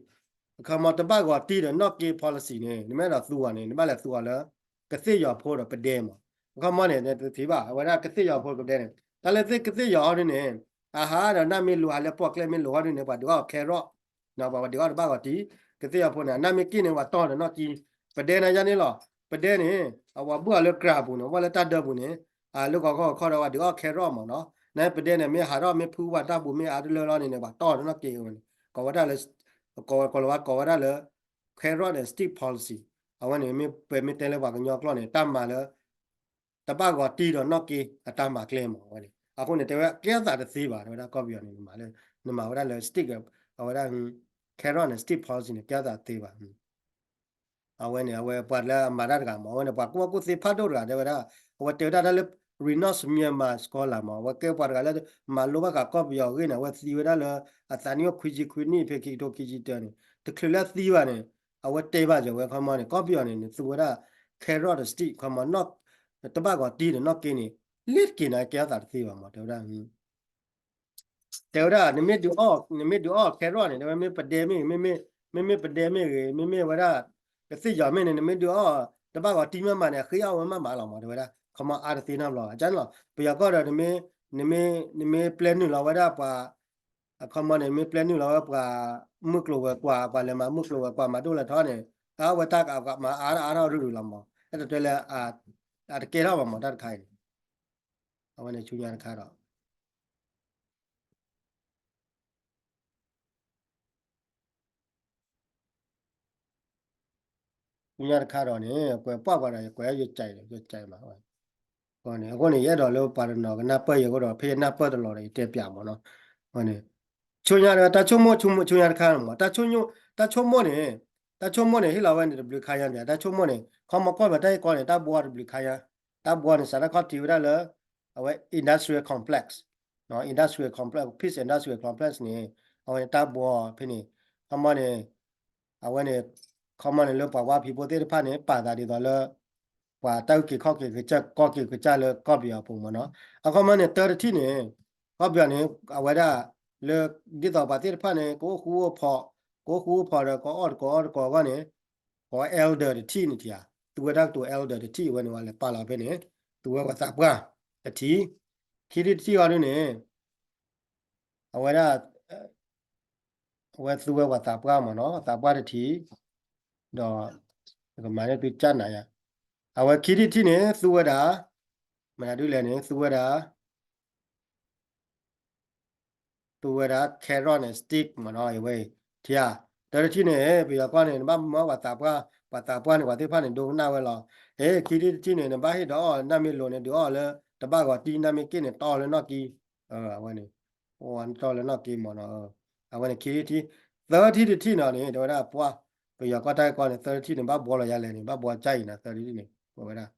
အခီမီတဘၣ်ဂီၤတံၢ်ဒီးနီၣ်က့ policy န့ၣ် နမ့ၢ်အဲၣ်ဒိးသူအီၤန့ၣ် နဘၣ်လဲၤသူအီၤလၢ ကသ့ၣ်ယီၤဖိဒီးပဒဲမး, အခီမီန့ၣ် နတထံၣ်ဘၣ် အဝဲဒၣ်ကသ့ၣ်ယီၤဖိဒီးပဒဲန့ၣ် တၢ်လၢသ့ၣ်ကသ့ၣ်ယီၤဟီဒ်န့ၣ် အဟးဒီးနၢ်မ့ၢ်လိၤ ဟးလၢပှီၢ်ကျဲမ့ၢ်လိၤဟီဒ်န့ၣ် ပှၤဒုးအီၣ် carrot ပှၤဒုးအီၣ်တဘၣ်ဂီၤတံၢ်, ကသ့ၣ်ယီၤဖိန့ၣ် အနၢ်မ့ၢ်က့ၢ်န့ၣ် ပှၤတီၢ်ဒီးနီၣ်က့, ပဒဲန့ၣ်ယါန့ၣ်လီၤ, ပဒဲန့ၣ် အဝဲဘၣ်အီၤလၢကြၢးပူၤန့ၣ် ဘၣ်လၢတၢ်ဒၢပူၤန့ၣ် လၢကီၢ်ခီၣ်ခီၣ်ဒီးပှၤဒုးအီၣ် carrot မးနီၤ, နပဒဲန့ၣ် မ့ၢ်ဟးထီၣ်မ့ၢ်ဖုပှၤတၢ်ပူၤမ့ၢ်အါတလၢလီၤန့ၣ် ပှၤတီၢ်ဒီးနီၣ်က့ဝဲန့ၣ် ကိးဝဲဒၣ်လၢ ကိးလီၤဝဲကိးဝဲဒၣ်လၢ carrot and stick policy, အဝဲန့ၣ်မ့ၢ်ပမ့ၢ်တဲလၢပှၤကညီကျိာ်န့ၣ် တၢ်မၤလၢ တဘၣ်ဂီၤတံၢ်ဒီးနီၣ်က့ အတၢ်မၤကျဲမးဝဲန့ၣ် အဃိန့ၣ် တဲဝဲကဲသးတသ့ဘၣ် တဲဝဲဒၣ်ကီၢ်ပယီၤန့ၣ် နမၤလၢ နမၤဝဲဒၣ်လၢ stick အဝဲဒၣ် carrot and stick policy န့ၣ် ကဲသးတသ့ဘၣ် အဝဲန့ၣ် အဝဲပှၤလၢအမၤတၢ်တဂၤမး အဝဲန့ၣ် ပှၤကူၣ်ဘၣ်ကူၣ်သ့ဖးဒိၣ်တဂၤ တဲဝဲဒၣ် အဝဲတဲဝဲဒၣ်တၢ်လၢ Renaissance Myanmar Scholar မး အဝဲကဲပှၤတဂၤလၢ မၤလိဘၣ်ဃးကီၢ်ပယီၤအဂ့ၢ်န့ၣ် အဝဲသံဝဲဒၣ်လၢ အသးနံၣ်အိၣ်ခွံဆံခွံနံၣ် ဖဲခံကထိခံဆံတၢန့ၣ် တချုးလၢအသံဘၣ်န့ၣ် အဝဲတဲဘၣ်ယဝဲခီမီန့ၣ် ကီၢ်ပယီၤန့ၣ် နသူဝဲဒၣ် carrot stick ခီမီ တဘၣ်ဂီၤတံၢ်ဒီးနီၣ်က့န့ၣ် လ့တက့ၤန့ၣ် ကဲသးတသ့ဘၣ်မး တဲဝဲဒၣ် တဲဝဲဒၣ် နမ့ၢ်ဒုးအီၣ် နမ့ၢ်ဒုးအီၣ် carrot န့ၣ် တဲဝဲ မ့ၢ်ပဒဲမ့ၢ်ဂ့ၤ မ့မ့ၢ် မ့မ့ၢ်ပဒဲမ့ၢ်ဂ့ၤ မ့မ့ၢ်ဝဲဒၣ် ကသ့ၣ်ယီၤမ့ၢ်န့ၣ် နမ့ၢ်ဒုးအီၣ် တဘၣ်ဂီၤတံၢ်မးမးန့ၣ် အဃ့အီၣ်ဝဲမးမးလီၤမး တဲဝဲဒၣ် ခီမီအါတသ့နီတဘျီ အကၠၢ်န့ၣ်လီၤ ပယီၤကီၢ်ဒီး နမ့ၢ် နမ့ၢ်ပျဲနုာ်လီၤဝဲဒၣ်ပှၤ အခီမီန့ၣ် မ့ၢ်ပျဲနုာ်လီၤဝဲပှၤ မုၢ်ကျိၤဝဲၤကွာ် ပှၤလဲၤမၤမုၢ်ကျိၤဝဲၤကွာ် မၤဒိၣ်လဲၤထီန့ၣ် အဝဲတၢ်ကမၤအါထီၣ်အါထီၣ်ရူၢ်ရူၢ်လီၤမး အဲၣ်ဒိးတဲလၢ အတကဲထီၣ်ဘၣ်မး တၢ်တခါအံၤန့ၣ် အဝဲန့ၣ်ဆူညါတခါဒီး ဆူညါတခါဒီးန့ၣ် ကွဲးပှၢ်ပှၤဒီး ကွဲးယိာ်ကၠဲးဒီး ယိာ်ကၠဲးမး အဃိန့ၣ် ယအဲၣ်ဒိးလၢပှၤတနီၤကနၢ်ပၢၢ်ယၤအဃိဒီး ဖဲယနၢ်ပၢၢ်တလီၤဒီး ယတဲပၠးမးနီၤ အဃိန့ၣ် ဆူညါတၢ်ဆိကမိၣ် ဆူညါတခါမး တၢ်ဆိကမိၣ်န့ၣ် တၢ်ဆိကမိၣ်န့ၣ် ဟ့ၣ်လီၤဝဲန့ၣ်တဘျုးခါညါန့ၣ် တၢ်ဆိကမိၣ်န့ၣ် ခီမီကီၢ်ပယီၤတၢ်ဂ့ၢ်ကီန့ၣ် တၢ်ဘှီတဘျုးခါညါ တၢ်ဘှီန့ၣ် စးထီၣ်ခီၣ်ထံးဝဲဒၣ်လၢ အဝဲ industrial complex industrial complex peace industrial complex န့ၣ် အဝဲန့ၣ်တၢ်ဘှီဖဲန့ၣ် ခီမီန့ၣ် အဝဲန့ၣ် ခီမီန့ၣ်လၢပှၤဝါဖံးဖိသ့ၣ်တဖၣ်န့ၣ် ပာ်သးဒ်သိးလၢ ပှၤတၢ်အုၣ်က့ၤခီၣ်က့ၤကစၢ် ကီၢ်က့ၤကစၢ်လၢကီၢ်ပယီၤအပူၤမးနီၤ အခီမီန့ၣ် တၢ်တထံၣ်န့ၣ် ကီၢ်ပယီၤန့ၣ် အဝဲဒၣ် လၢ ဒ်သိးပှၤသ့ၣ်တဖၣ်န့ၣ် ကအိၣ်ဃူအိၣ်ဖိး ကအိၣ်ဃူအိၣ်ဖိးဒီး ကအီၣ်တကအီတကအီအဂီၢ်န့ၣ် ကိး elder တထံၣ်န့ၣ်ထံၣ်ဧါ သူဝဲဒၣ်ကတိၤ elder တထံၣ်အဝဲန့ၣ် ဝဲလဲၤပာ်လီၤဖဲန့ၣ် သူဝဲပှၤသးပှၢ်တထံၣ် ခံထံၣ်တထံၣ်အီၤဒ်န့ၣ် အဝဲဒၣ် အဝဲသူဝဲပှၤသးပှၢ်မးနီၤ သးပှၢ်တထံၣ် ဒီး ကမၤန့ၢ်သုကၢ်နၤယါ အဝဲခံထံၣ်တထံၣ်န့ၣ် သူဝဲဒၣ် မနုၤဒ်လဲၣ်န့ၣ် သူဝဲဒၣ် သူဝဲဒၣ် carrot န့ၣ် stick မးနီၤ အဝဲ ထံၣ်ဧါ တၢ်တထံၣ်န့ၣ် ပယီၤကီၢ်န့ၣ် နဘၣ်မၢပှၤသးပှၢ် ပှၤသးပှၢ်န့ၣ် ပှၤသ့ၣ်တဖၣ်န့ၣ် ဒိကနၣ်ဝဲလီၤ အ့ ခံထံၣ်တထံၣ်န့ၣ် နဘၣ်ဟ့ၣ်ဒီးအီၣ် နၢ်မ့ၢ်လိၤန့ၣ် ဒုးအီၣ်လၢ တဘၣ်ဂီၤတံၢ် နၢ်မ့ၢ်က့ၢ်န့ၣ် တီၢ်လၢနီၣ်က့ အဝဲန့ၣ် အိၣ်ဝဲတီၢ်လၢနီၣ်က့မးနီၤ အဝဲန့ၣ်ခံထံၣ်တထံၣ် သၢထံၣ်တထံၣ်နီၤန့ၣ် တဲဝဲဒၣ်ပှၢ် ပယီၤကီၢ်တၢ်ဂ့ၢ်ကီန့ၣ် သၢထံၣ်တထံၣ်န့ၣ် ဘၣ်ဘှီလီၤယါလဲၣ်န့ၣ် ဘၣ်ဘှီကၢ်အံၤနၤ သၢထံၣ်တထံၣ်န့ၣ် ကွဲးဝဲဒၣ်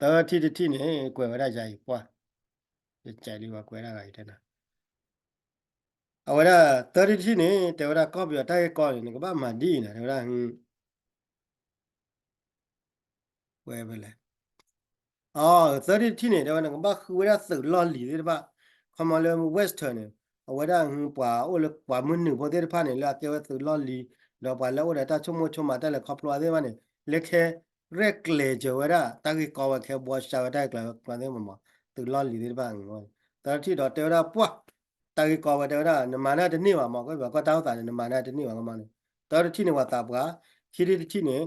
သၢထံၣ်တထံၣ်န့ၣ် ကွဲးဝဲဒၣ်ယၤအံၤပှၢ် ယကဲလံဝဲကွဲးဒၣ်ဂၤအံၤတဲနၤ အဝဲဒၣ် သၢထံၣ်တထံၣ်န့ၣ် တဲဝဲဒၣ်ကီၢ်ပယီၤတၢ်ဂ့ၢ်ကီန့ၣ် နကဘၣ်မၤဒ်အံၤနၤ တဲဝဲဒၣ် ဝဲဖဲလဲၣ် အသၢထံၣ်တထံၣ်န့ၣ် တဲဝဲနကဘၣ်ဃုဝဲဒၣ်သုးလီၢ်လံၤသ့ၣ်တဖၣ် ခီမီလၢ Western န့ၣ် အဝဲဒၣ်ပှၤအိၣ်လၢပှၤမုၢ်နုာ်ဖိသ့ၣ်တဖၣ်န့ၣ် လၢအကဲဝဲသုးလီၢ်လံၤ ဒီးပှၤလၢအိၣ်ဒီးတၢ်ဆိကမိၣ်ဆိကမးတၢ်လဲၤခီဖျိသ့ၣ်တဖၣ်န့ၣ် လၢခဲရဲၣ်ကျဲၤစၢၤဝဲဒၣ် တၢ်ဂ့ၢ်ကီဝဲခဲဘှီစှၤဝဲတၢ်ဂ့ၢ်ကျိၤကျိၤသ့ၣ်မးမး သုးလီၢ်လံၤသ့ၣ်တဖၣ် သၢထံၣ်ဒီးတဲဝဲဒၣ်ပှၢ် တၢ်ဂ့ၢ်ကီဝဲတဲဝဲဒၣ် နမၤန့ၢ်တန့ၢ်ဘၣ်မး ကီၢ်ပယီၤကီၢ်တၢ်အိၣ်သးန့ၣ် နမၤန့ၢ်တန့ၢ်ဘၣ်ကမီန့ၣ် တၢတထံၣ်န့ၣ်ပှၤသးပှၢ် ခံထံၣ်တထံၣ်န့ၣ်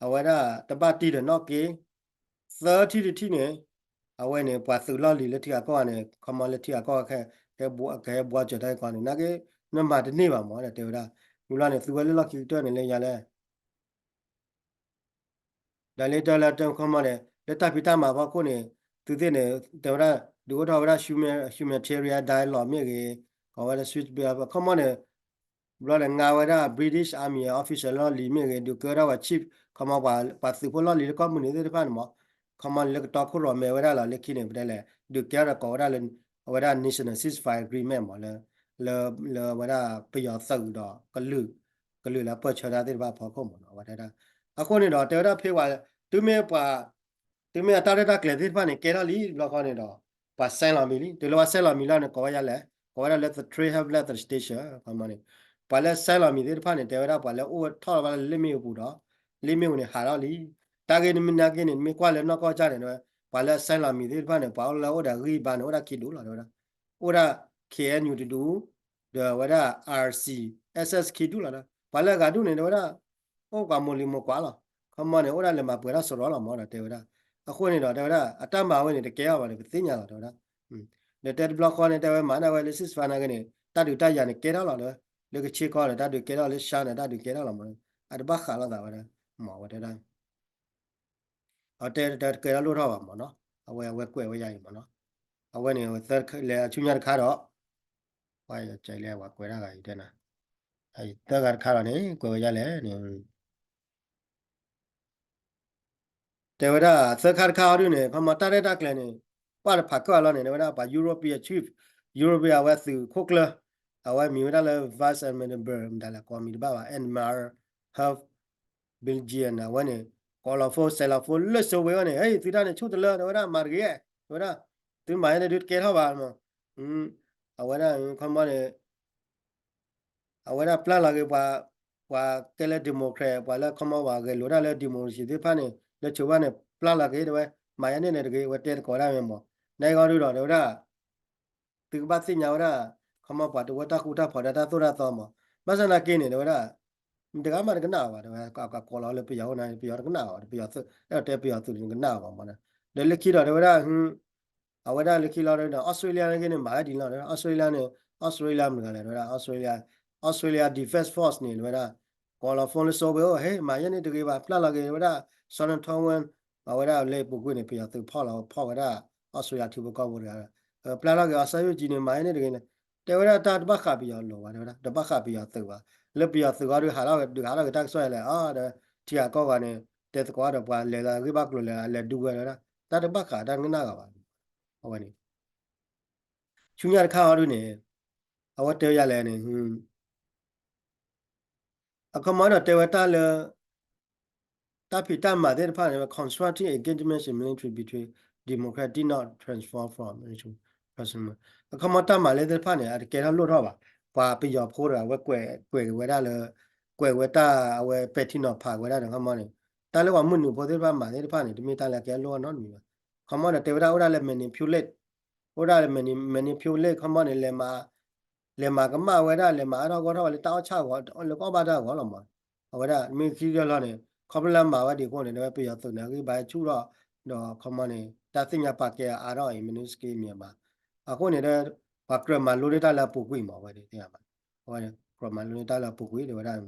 အဝဲဒၣ်တဘၣ်တံၢ်ဒီးနီၣ်က့ သၢထံၣ်တထံၣ်န့ၣ် အဝဲန့ၣ် ပှၤသုးလီၢ်လံၤလၢထံဂၤကီၢ်ဂၤန့ၣ် ခီမီလၢထံဂၤကီၢ်ဂၤ ကဟဲဘှီစၢၤတၢ်ဂ့ၢ်ကီန့ၣ် နာ်က့ နမၤတန့ၢ်ဘၣ်မး တဲဝဲဒၣ် ဝံၤလီၤန့ၣ် သုဝဲလၢလီၢ်ခံကတၢၢ်န့ၣ်လၢယၤလဲၣ် ဒီးလၢတၢ်လၢတၢ်ခီမီန့ၣ် လၢတၢ်ဖံးတၢ်မၤဖီခိၣ်န့ၣ် သုသ့ၣ်န့ၣ် တဲဝဲဒၣ် ဒုးအိၣ်ထီၣ်ဝဲဒၣ် humanitarian dialogue မ့ၢ်ဂ့ၤ ကိးဝဲဒၣ် switch ခီမီန့ၣ် ဘျီန့ၣ် ငါဝဲဒၣ် British Army officer လီၢ်လံၤမ့ၢ်ဂ့ၤ ဒုးကဲထီၣ်ဝဲ chief ခီမီ ပှၤသုးဖိလီၢ်လံၤလၢကီၢ်မုၢ်နုာ်သ့ၣ်တဖၣ်န့ၣ်မး ခီမီန့ၣ် လၢကတီခိၣ်ရိၣ်မဲဝဲဒၣ်လီၤ လၢခံန့ၣ် ပတဲလဲၣ် ဒုးကဲထီၣ်ကိးဝဲဒၣ်လၢ အဝဲဒၣ် national ceasefire agreement မး လၢ လၢအဝဲဒၣ်ပယီၤသုးဒီး ကလုာ်လၢပၢၢ်ဆၢတၢ်သ့ၣ်တဖၣ်အဖီခိၣ်မးနီၤ အဝဲတဲဒၣ် အဃိန့ၣ်ဒီး တဲဝဲဒၣ်ဖဲပှၤ တုၤမ့ၢ်ပှၤ တုၤမ့ၢ်အတၢ်ရဲၣ်တၢ်ကျဲၤသ့ၣ်တဖၣ်န့ၣ် ကဲထီၣ်လံတဘျီဃီန့ၣ်ဒီး ပှၤ sign လီၤမံၤလံ တုၤလၢပှၤ sign လီၤမံၤလီၤန့ၣ် ကိးဝဲယၤလဲၣ် ကိးဝဲဒၣ်လၢ the trade have left the station ခီမီန့ၣ် ပှၤလၢ sign လီၤမံၤသ့ၣ်တဖၣ်န့ၣ် တဲဝဲဒၣ်ပှၤလၢအိၣ်ထီၣ်လီၤဘၣ်လၢလ့ၣ်မ့ၣ်အူပူၤဒီး လ့ၣ်မ့ၣ်အူန့ၣ် ဟးထီၣ်လံ တၢ်ဂ့ၢ်နမ့ၢ်နာ်က့န့ၣ် နမ့ၢ်ကွၢ်လၢနီၢ်ကီၢ်ကၢ်န့ၣ် ပှၤလၢ sign လီၤမံၤသ့ၣ်တဖၣ်န့ၣ် ပှၤအိၣ်လၢအိၣ်ဒီးဂံၢ်ဘါန့ၣ် အိၣ်ဒၣ်ခံဒူၣ်လီၤ တဲဝဲဒၣ် အိၣ်ဒၣ် K N U တဒူၣ် ဒီးဝဲဒၣ် R C S S ခံဒူၣ်လီၤဒီး ပှၤလၢအဂၤဒူၣ်န့ၣ် တဲဝဲဒၣ် အိၣ်ပှၤမိၢ်လံၤမိၢ်ကွၢ်လီၤ ခီမီန့ၣ် အိၣ်ဒၣ်လဲၤမၤပှဲၤထီၣ်စရီလီၤမးဒီးတဲဝဲဒၣ် အဃိန့ၣ်ဒီး တဲဝဲဒၣ် အတၢ်မၤဝဲန့ၣ် တကဲထီၣ်ဘၣ်ဒီး ပသ့ၣ်ညါလီၤ တဲဝဲဒၣ် ဒီးတဲတဘျီဃီန့ၣ် တဲဝဲမၤန့ၢ်ဝဲလၢ ceasefire နာ်က့န့ၣ် တၢ်ဒုးတၢ်ယၤန့ၣ် ကဲထီၣ်လီၤဒီး လၢကဆ့ကီဒီး တၢ်ဒုးကဲထီၣ်လၢ ရှါ န့ၣ် တၢ်ဒုးကဲထီၣ်လီၤမး အတဘၣ်ဃးလိာ်သးဝဲဒၣ် မ့ၢ်ဝဲတဲဒၣ် အတဲတကဲထီၣ်လိၣ်ထီၣ်ဘၣ်မးနီၤ အဝဲအဝဲကွဲးဝဲယၤအံၤမးနီၤ အဝဲန့ၣ် လဲၤအဆူညါတခါဒီး ပှၤလဲၤဝဲကွဲးတၢ်ဂၤအံၤတဲနၤ သၢဂၤတခါဒီးန့ၣ် ကွဲးဝဲယၤလဲၣ်န့ၣ် တဲဝဲဒၣ် သၢခါတခါအီၤဒုန့ၣ် ခီမီတၢ်ရဲၣ်တၢ်ကျဲၤန့ၣ် ပှၤတဖးကၢၣ်အလီၢ်န့ၣ် တဲဝဲဒၣ် ပှၤ European chief European အဝဲသုးခိၣ်ကျၢၢ် အဝဲမံၤဝဲဒၣ်လၢ Vice Admiral မတၤလဲၣ် ကိးမံၤတဘၣ်ဘၣ် Admiral Herb Belgian အဝဲန့ၣ် ကိးလီၤဖိ စဲးလီၤဖိလၢစိဝဲအီၤန့ၣ် ဟဲ သုတၢ်န့ၣ်ဆူၣ်တလၢ တဲဝဲဒၣ် မၤတဂ့ၤ တဲဝဲဒၣ် သုမၤဟဲန့ၣ်ဒုတကဲထီၣ်ဘၣ် အဝဲဒၣ် ခီမီန့ၣ် အဝဲဒၣ်ပျၢ်လီၤက့ၤပှၤ ပှၤကဲလၢ democrat ပှၤလၢခီမီပှၤဂဲၤလိာ်တၢ်လၢ democracy သ့ၣ်တဖၣ်န့ၣ် လၢဆိဝဲန့ၣ် ပျၢ်လီၤက့ၤတဲဝဲ မၤယါန့ၣ်န့ၣ်တဂ့ၤ အဝဲတဲသကိးဒၣ်ဝဲမး နဂီၢ်ဒုဒီး တဲဝဲဒၣ် သုကဘၣ်သ့ၣ်ညါဝဲဒၣ် ခီမီပှၤတဝၢတၢ်ဃူတၢ်ဖိးဒီးတၢ်သိၣ်တၢ်သီမး ဘၣ်ဆၣ်သနာ်က့န့ၣ် တဲဝဲဒၣ် တဂၤမးတကနၣ်အီၤဘၣ် တဲဝဲ အကိးလီၤလၢပယီၤအိၣ်န့ၣ် ပယီၤတကနၣ်အီၤ ပယီၤသုး အဲၣ်ဒိးတဲပယီၤသုးန့ၣ် တကနၣ်အီၤဘၣ်မး ဒီးလၢခံဒီး တဲဝဲဒၣ် အဝဲဒၣ်လၢခံလီၤဒီး Australia န့ၣ်ဂ့ၤန့ၣ် မၤဝဲဒ်န့ၣ်လီၤ Australia န့ၣ် Australia မတၤလဲၣ် တဲဝဲဒၣ် Australia Australia Defence Force န့ၣ် တဲဝဲဒၣ် ကိးလီၤ phone လၢစိဝဲအိၣ် ဟဲ မၤယဲန့ၣ်တဂ့ၤဘၣ် ပျၢ်လီၤက့ၤ တဲဝဲဒၣ် Southern Taiwan အဝဲဒၣ်လၢပူၤကွံာ်န့ၣ် ပယီၤသုးဖီၣ်လီၤ ဖီၣ်ဝဲဒၣ် Australia ထံဖိကီၢ်ဖိတဂၤ ပျၢ်လီၤက့ၤ အီၤ စၢ်ယိၣ်ကၠံန့ၣ် မၤယဲန့ၣ်တဂ့ၤန့ၣ် တဲဝဲဒၣ်တၢ်တဘၣ်ဃးပယီၤလိၤဘၣ် တဲဝဲဒၣ် တဘၣ်ဃးပယီၤသုးဘၣ် လၢပယီၤသုးအီၤဒုးဟးထီၣ်က့ၤ ဒုးဟးထီၣ်က့ၤတၢ်ကစီၣ်ယါလဲၣ် အဒီး ထံဂၤကီၢ်ဂၤန့ၣ် တဲသကိးဒီးပှၤလဲၤလၢအဂ့ၢ်ဘၣ်ကျိၤလဲၤ အလဲၤဒူဝဲဒၣ် တၢ်တဘၣ်ဃးတၢ်တကနၣ်ဂၤဘၣ် အဝဲန့ၣ် ဆူညါတခါအီၤဒုန့ၣ် အဝဲတဲယၤလဲၣ်န့ၣ် အခီမီဒီးတဲဝဲတၢ်လၢ တၢ်ဖံးတၢ်မၤသ့ၣ်တဖၣ်န့ၣ် constructive engagement in military between democrat did not transform from military personnel အခီမီတၢ်မၤလၢသ့ၣ်တဖၣ်န့ၣ် အတကဲထီၣ်လိၣ်ထီၣ်ဘၣ် ပှၤပယီၤဖိတဂၤဝဲကွဲးဝဲဒၣ်လၢ ကွဲးဝဲတၢ်အဝဲပဲာ်ထံနီၤဖးဝဲဒၣ်န့ၣ် အခီမီန့ၣ် တၢ်လၢပှၤမုၢ်နုာ်ဖိသ့ၣ်တဖၣ်မၤသ့ၣ်တဖၣ်န့ၣ် တမ့ၢ်တၢ်လၢကဲထီၣ်လိၣ်ထီၣ်နီတမံၤဘၣ် အခီမီန့ၣ် တဲဝဲဒၣ်အိၣ်ဒၣ်လၢ manipulate အိၣ်ဒၣ်လၢ manipulate အခီမီန့ၣ် လဲၤမၤကမၣ်ဝဲဒၣ် လဲၤမၤအါထီၣ်ဂီၢ်ထီၣ်ဝဲလၢတၢ်အီၣ်ဆၣ်ဂီၤ လၢကအီၣ်ဘၣ်တၢ်ဂီၤလီၤမး အဝဲဒၣ်မ့ၢ်ခံလီၤလီၤန့ၣ် ခီဖျိလၢမၤဝဲဒ်အဃိန့ၣ် ဒီးပယီၤသုးန့ၣ် အဂံၢ်ဘါဆူၣ်ထီၣ် ဒီးအခီမီန့ၣ် တၢ်သ့ၣ်ညါပာ်ကဲအါထီၣ်အံၤ မနုၤစက့မံၤအမး အဃိန့ၣ်ဒီး ပှၤကြၢးမၤလိန့ၢ်တၢ်လၢအပူၤကွံာ်မး အဝဲန့ၣ် အဝဲကြၢးမၤလိန့ၢ်တၢ်လၢအပူၤကွံာ် တဲဝဲဒၣ်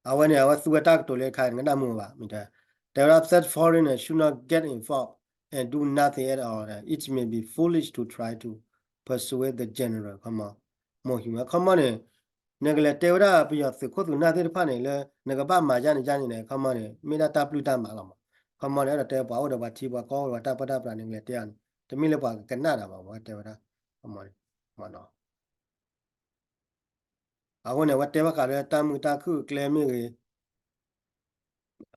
အဝဲန့ၣ် အဝဲသူဝဲတၢ်ကတိၤလၢခါ နကနၣ်မုာ်ဘၣ် မ့ၢ်တဲ တဲဝဲဒၣ် that foreigner should not get involved and do nothing at all. It may be foolish to try to persuade the general ခီမီ မိၢ်ဟံၣ်ဝဲ ခီမီန့ၣ် နကလဲၤတဲဝဲဒၣ်ပယီၤသုးခိၣ်သုးနၢ်သ့ၣ်တဖၣ်န့ၣ်လၢ နကဘၣ်မၤယါန့ၣ်ယါန့ၣ်န့ၣ် ခီမီန့ၣ် မ့ၢ်ဒၣ်တၢ်ပျုၢ်တၢ်မၤလီၤမး ခီမီန့ၣ် အဲၣ်ဒိးတဲပှၤအိၣ်ဒီးပှၤထံပှၤကီၢ်အိၣ်ဒီးပှၤတၢ်ပၢတၢ်ပြး နကလဲၤတဲအီၤန့ၣ် တမ့ၢ်လၢပှၤကကနၣ်တၢ်ဘၣ် အဝဲတဲဝဲဒၣ် ခီမီန့ၣ် မ့ၢ်နီၤ အဃိန့ၣ် အဝဲတဲဘၣ်ဃးလၢတၢ်မုာ်တၢ်ခုၣ်အကျဲမ့ၢ်ဂ့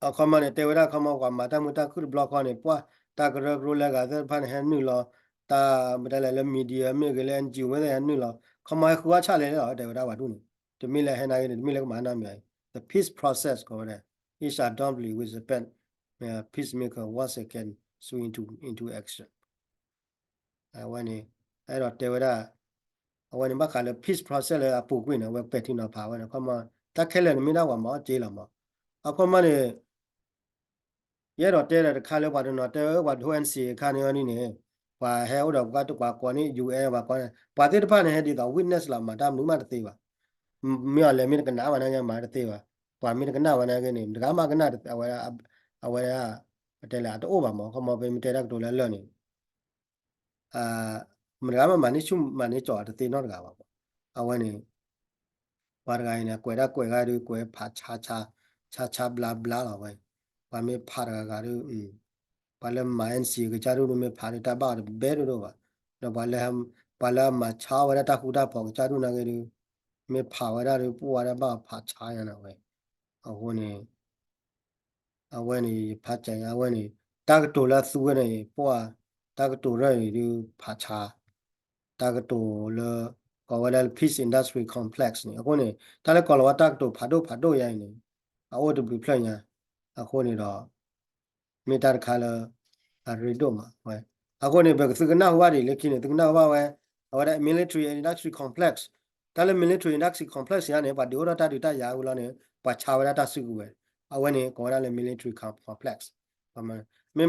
ၤ, အခီမီန့ၣ် တဲဝဲဒၣ်ခီမီ ပှၤမၤတၢ်မုာ်တၢ်ခုၣ်တဘျီဃီန့ၣ် ပှၤတၢ်ကရၢကရိလၢအဂၤသ့ၣ်တဖၣ်န့ၣ် ဟဲနုာ်လီၤ တၢ်မတၤလဲၣ်လၢ media မ့ၢ်ဂ့ၤ လၢ N G O မ့ၢ်ဂ့ၤ ဟဲနုာ်လီၤ ခီမီဟဲဃုအီၣ်ဆၣ်လဲၣ်လဲၣ်လီၤ တဲဝဲဒၣ်ပှၤဒူၣ်န့ၣ် တမ့ၢ်လၢဟဲနာ်က့န့ၣ် တမ့ၢ်လၢကမၤနီတမံၤ the peace process ကိးဝဲဒၣ် it shall doubly with the pen, peacemaker once again swing into, into action အဝဲန့ၣ် အဲၣ်ဒိးတဲဝဲဒၣ် အဝဲန့ၣ်ဘၣ်ဃးလၢ peace process လၢအပူၤကွံာ်န့ၣ် အဝဲပဲာ်ထံနီၤဖးဝဲန့ၣ် အခီမီ တၢ်ခဲလၢာ်န့ၣ်မ့ၢ်ဒၣ်ပှၤမၤအီၣ်က့လီၤမး အခီမီန့ၣ် ယအဲၣ်ဒိးတဲဒီးတခါလၢပှၤတနီၤတဲ ပှၤဒိ N C A အခါန့ၣ်အီၤန့ၣ်န့ၣ် ပှၤဟဲအိၣ်ဒီးပှၤတကွၢ်ကိးန့ၣ် U N ပှၤကိးန့ၣ် ပှၤသ့ၣ်တဖၣ်န့ၣ် ဟဲဒ်သိး witness လီၤ မၤတၢ်မနုၤမးတသ့ဘၣ် မ့ၢ်အီၤလဲၤမ့ၢ်တကနၣ်ဝဲနာ်က့ မၤတသ့ဘၣ် ပှၤမ့ၢ်တကနၣ်ဝဲနာ်က့န့ၣ် တဂၤမးကနၣ် အဝဲ အဝဲ တဲလဲၣ် အတအိၣ်ဘၣ်မး ခီမီ ပမ့ၢ်တဲတၢ်ကတိၤလၢအလၢာ်န့ၣ် မတၤဂၤမးမၤန့ၢ်ဆူၣ်မၤန့ၢ်ကၠီၤတသ့နီတဂၤဘၣ်မး အဝဲန့ၣ် ပှၤတဂၤအံၤန့ၣ် ကွဲးဒၣ်ကွဲးဂၤဒုး ကွဲးဖးဆါဆါ ဆါဆါဘျါဘျါလီၤဝဲ ပှၤမ့ၢ်ဖးတဂၤဂၤဒုး ပှၤလၢမၤ N C A ကစၢ်ဒုး မ့ၢ်ဖးဒုးတၢ်ဘၣ်အီၤတဘဲဒိၣ်ဒိၣ်ဘၣ် ဒီးပှၤလၢ ပှၤလၢအမၤဆါဝဲဒၣ်တၢ်ဃူတၢ်ဖိးကစၢ်ဒုးနာ်က့ဒုး မ့ၢ်ဖးဝဲဒၣ်ဒုး ပှၤဝဲဒၣ်ဘၣ်အီၤဖးဆါညါန့ၣ်ဝဲ အဃိန့ၣ် အဝဲန့ၣ် ယဖးကၠးညါ အဝဲန့ၣ် တၢ်ကတိၤလၢအသူဝဲန့ၣ် ပှၤ တၢ်ကတိၤရၢၢ်အံၤဒုးဖးဆါ တၢ်ကတိၤလၢ ကိးဝဲဒၣ်လၢ peace industry complex န့ၣ် အဃိန့ၣ် တၢ်လၢကိးလီၤဝဲတၢ်ကတိၤဖးဒိၣ်ဖးဒိၣ်ယါအံၤန့ၣ် အအိၣ်တဘျုးဖျၢၣ်ညါ အဃိန့ၣ်ဒီး မ့ၢ်တၢ်တခါလၢ အရ့ဒိၣ်မးဝဲ အဃိန့ၣ် ပကသုကနၣ်ဟူဘၣ်ဒ်လၢခံန့ၣ် သုကနၣ်ဟူဘၣ်ဝဲ အဝဲဒၣ် military industry complex တၢ်လၢ military industry complex ယါန့ၣ် ပှၤဒုးအိၣ်ထီၣ်တၢ်ဒုးတၢ်ယၤဝံၤလီၤန့ၣ် ပှၤဆါဝဲဒၣ်တၢ်စုကဝဲၤ အဝဲန့ၣ် ကိးဝဲဒၣ်လၢ military com- complex မ့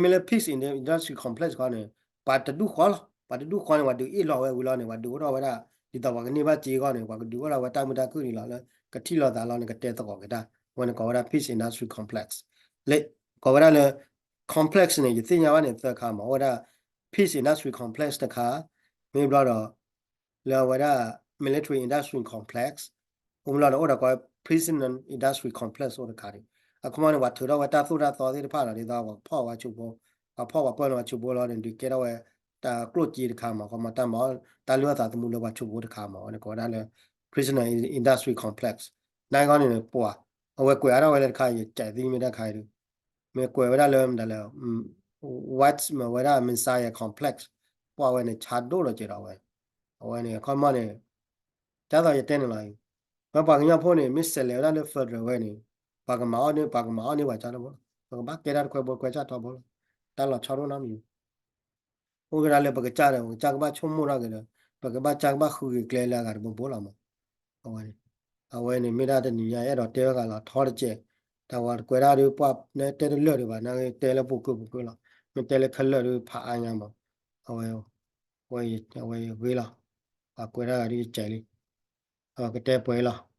မ့ၢ်လၢ peace industry complex ခီန့ၣ် ပှၤတဒူၣ်ဃီလီၤ ပှၤတဒူၣ်ဃီန့ၣ် ပှၤဒုးအ့ၣ်လီၤဝဲဝံၤလီၤန့ၣ် ပှၤဒုးအိၣ်ထီၣ်ဝဲဒၣ် ဒ်သိးပှၤကန့ၢ်ဘၣ်စ့အဂီၢ်န့ၣ် ပှၤကဒုးအိၣ်ထီၣ်ဝဲတၢ်မုာ်တၢ်ခုၣ်န့ၣ်လီၤ လၢကထံၣ်လိာ်သးလီၤန့ၣ် ကတဲသကိးက့ၤတၢ် အဝဲန့ၣ်ကိးဝဲဒၣ် peace industry complex လၢ ကိးဝဲဒၣ်လၢ complex န့ၣ် ယသ့ၣ်ညါဘၣ်န့ၣ်သၢခါမး အိၣ်ဝဲဒၣ် peace industry complex တခါ မ့ၢ်ဘျီဒီး လၢအဝဲဒၣ် military industry complex အိၣ်မ့ၢ်လီၤဒီး အိၣ်ဒီးကိး prisoner industry complex အိၣ်တခါန့ၣ် အခီမီန့ၣ် ပှၤထုးထီၣ်ဝဲတၢ်သိၣ်တၢ်သီသ့ၣ်တဖၣ်လီၤ ဒ်သိးပှၤဖီၣ်ဝဲဆူးဖိ ပှၤဖီၣ်ပှၤပၢၢ်လီၤဝဲဆူးဖိလီၤန့ၣ် ဒုးကဲထီၣ်ဝဲ တၢ်ကျိၣ်စ့တခါမး ခီမီ တၢ်မၤအီၣ် တၢ်လုၢ်အီၣ်သးသမူလၢပှၤဆူးဖိတခါမး အဝဲန့ၣ်ကိးဝဲဒၣ်လၢ prisoner industry complex နာ်က့န့ၣ် ပှၤ အဝဲကွဲးအါထီၣ်ဝဲလၢတခါ ယကးသံမ့ၢ်တၢ်ခါအံၤဒုး မ့ၢ်ကွဲးဝဲဒၣ်လၢမတၤလဲၣ် white မ့ၢ်ဝဲဒၣ် Messiah complex ပှၤဝဲန့ၣ် ဆါဒိၣ်လီၤကဲဒီးဝဲ အဝဲန့ၣ် အခီမီန့ၣ် ဒ်သိးယတဲန့ၣ်လီၤအံၤ ပပှၤကညီဖိန့ၣ် မ့ၢ်ဆဲးလဲၤဝဲဒၣ်လၢ federal ဝဲန့ၣ် ပှၤကမၤအီၣ်န့ၢ် ပှၤကမၤအီၣ်န့ၢ်ပှၤကၢ်ထီၣ်ဘိလီၤ ပကဘၣ်ကဲတၢ်တခွဲဘိတခွဲဆၣ်ထီဘိလီၤ တၢ်လီၤဆီဒိၣ်နီတမံၤ အိၣ်က့ၤဒၣ်လၢပကစၢ်ဒီး ပကစၢ်ကဘၣ်ဆိကမိၣ်ထီၣ်က့ၤဒီး ပကဘၣ်စၢ်ကဘၣ်ဃုက့ၤကျဲလၢအဂၤတဘိဘိလီၤမး အဝဲန့ၣ် အဝဲန့ၣ် မ့ၢ်ဒၣ်တနံၤညါ အဲၣ်ဒိးတဲဝဲဂၤလီၤ ထီတကဲး တၢ်ဝဲကွဲးဒၣ်ဒုး ပှၤတဲတလၢာ်ဒံးဘၣ် နာ်က့တဲလၢပူၤကွံာ်ပူၤကွံာ်လီၤ မ့ၢ်တဲလၢခဲလၢာ်ဒုး ဖးအါညါမး အဝဲ အဝဲယဂ့ၤလီၤ ပှၤကွဲးဒၣ်ဂၤဒုးယကဲးလံ ကတဲပှဲၤလီၤ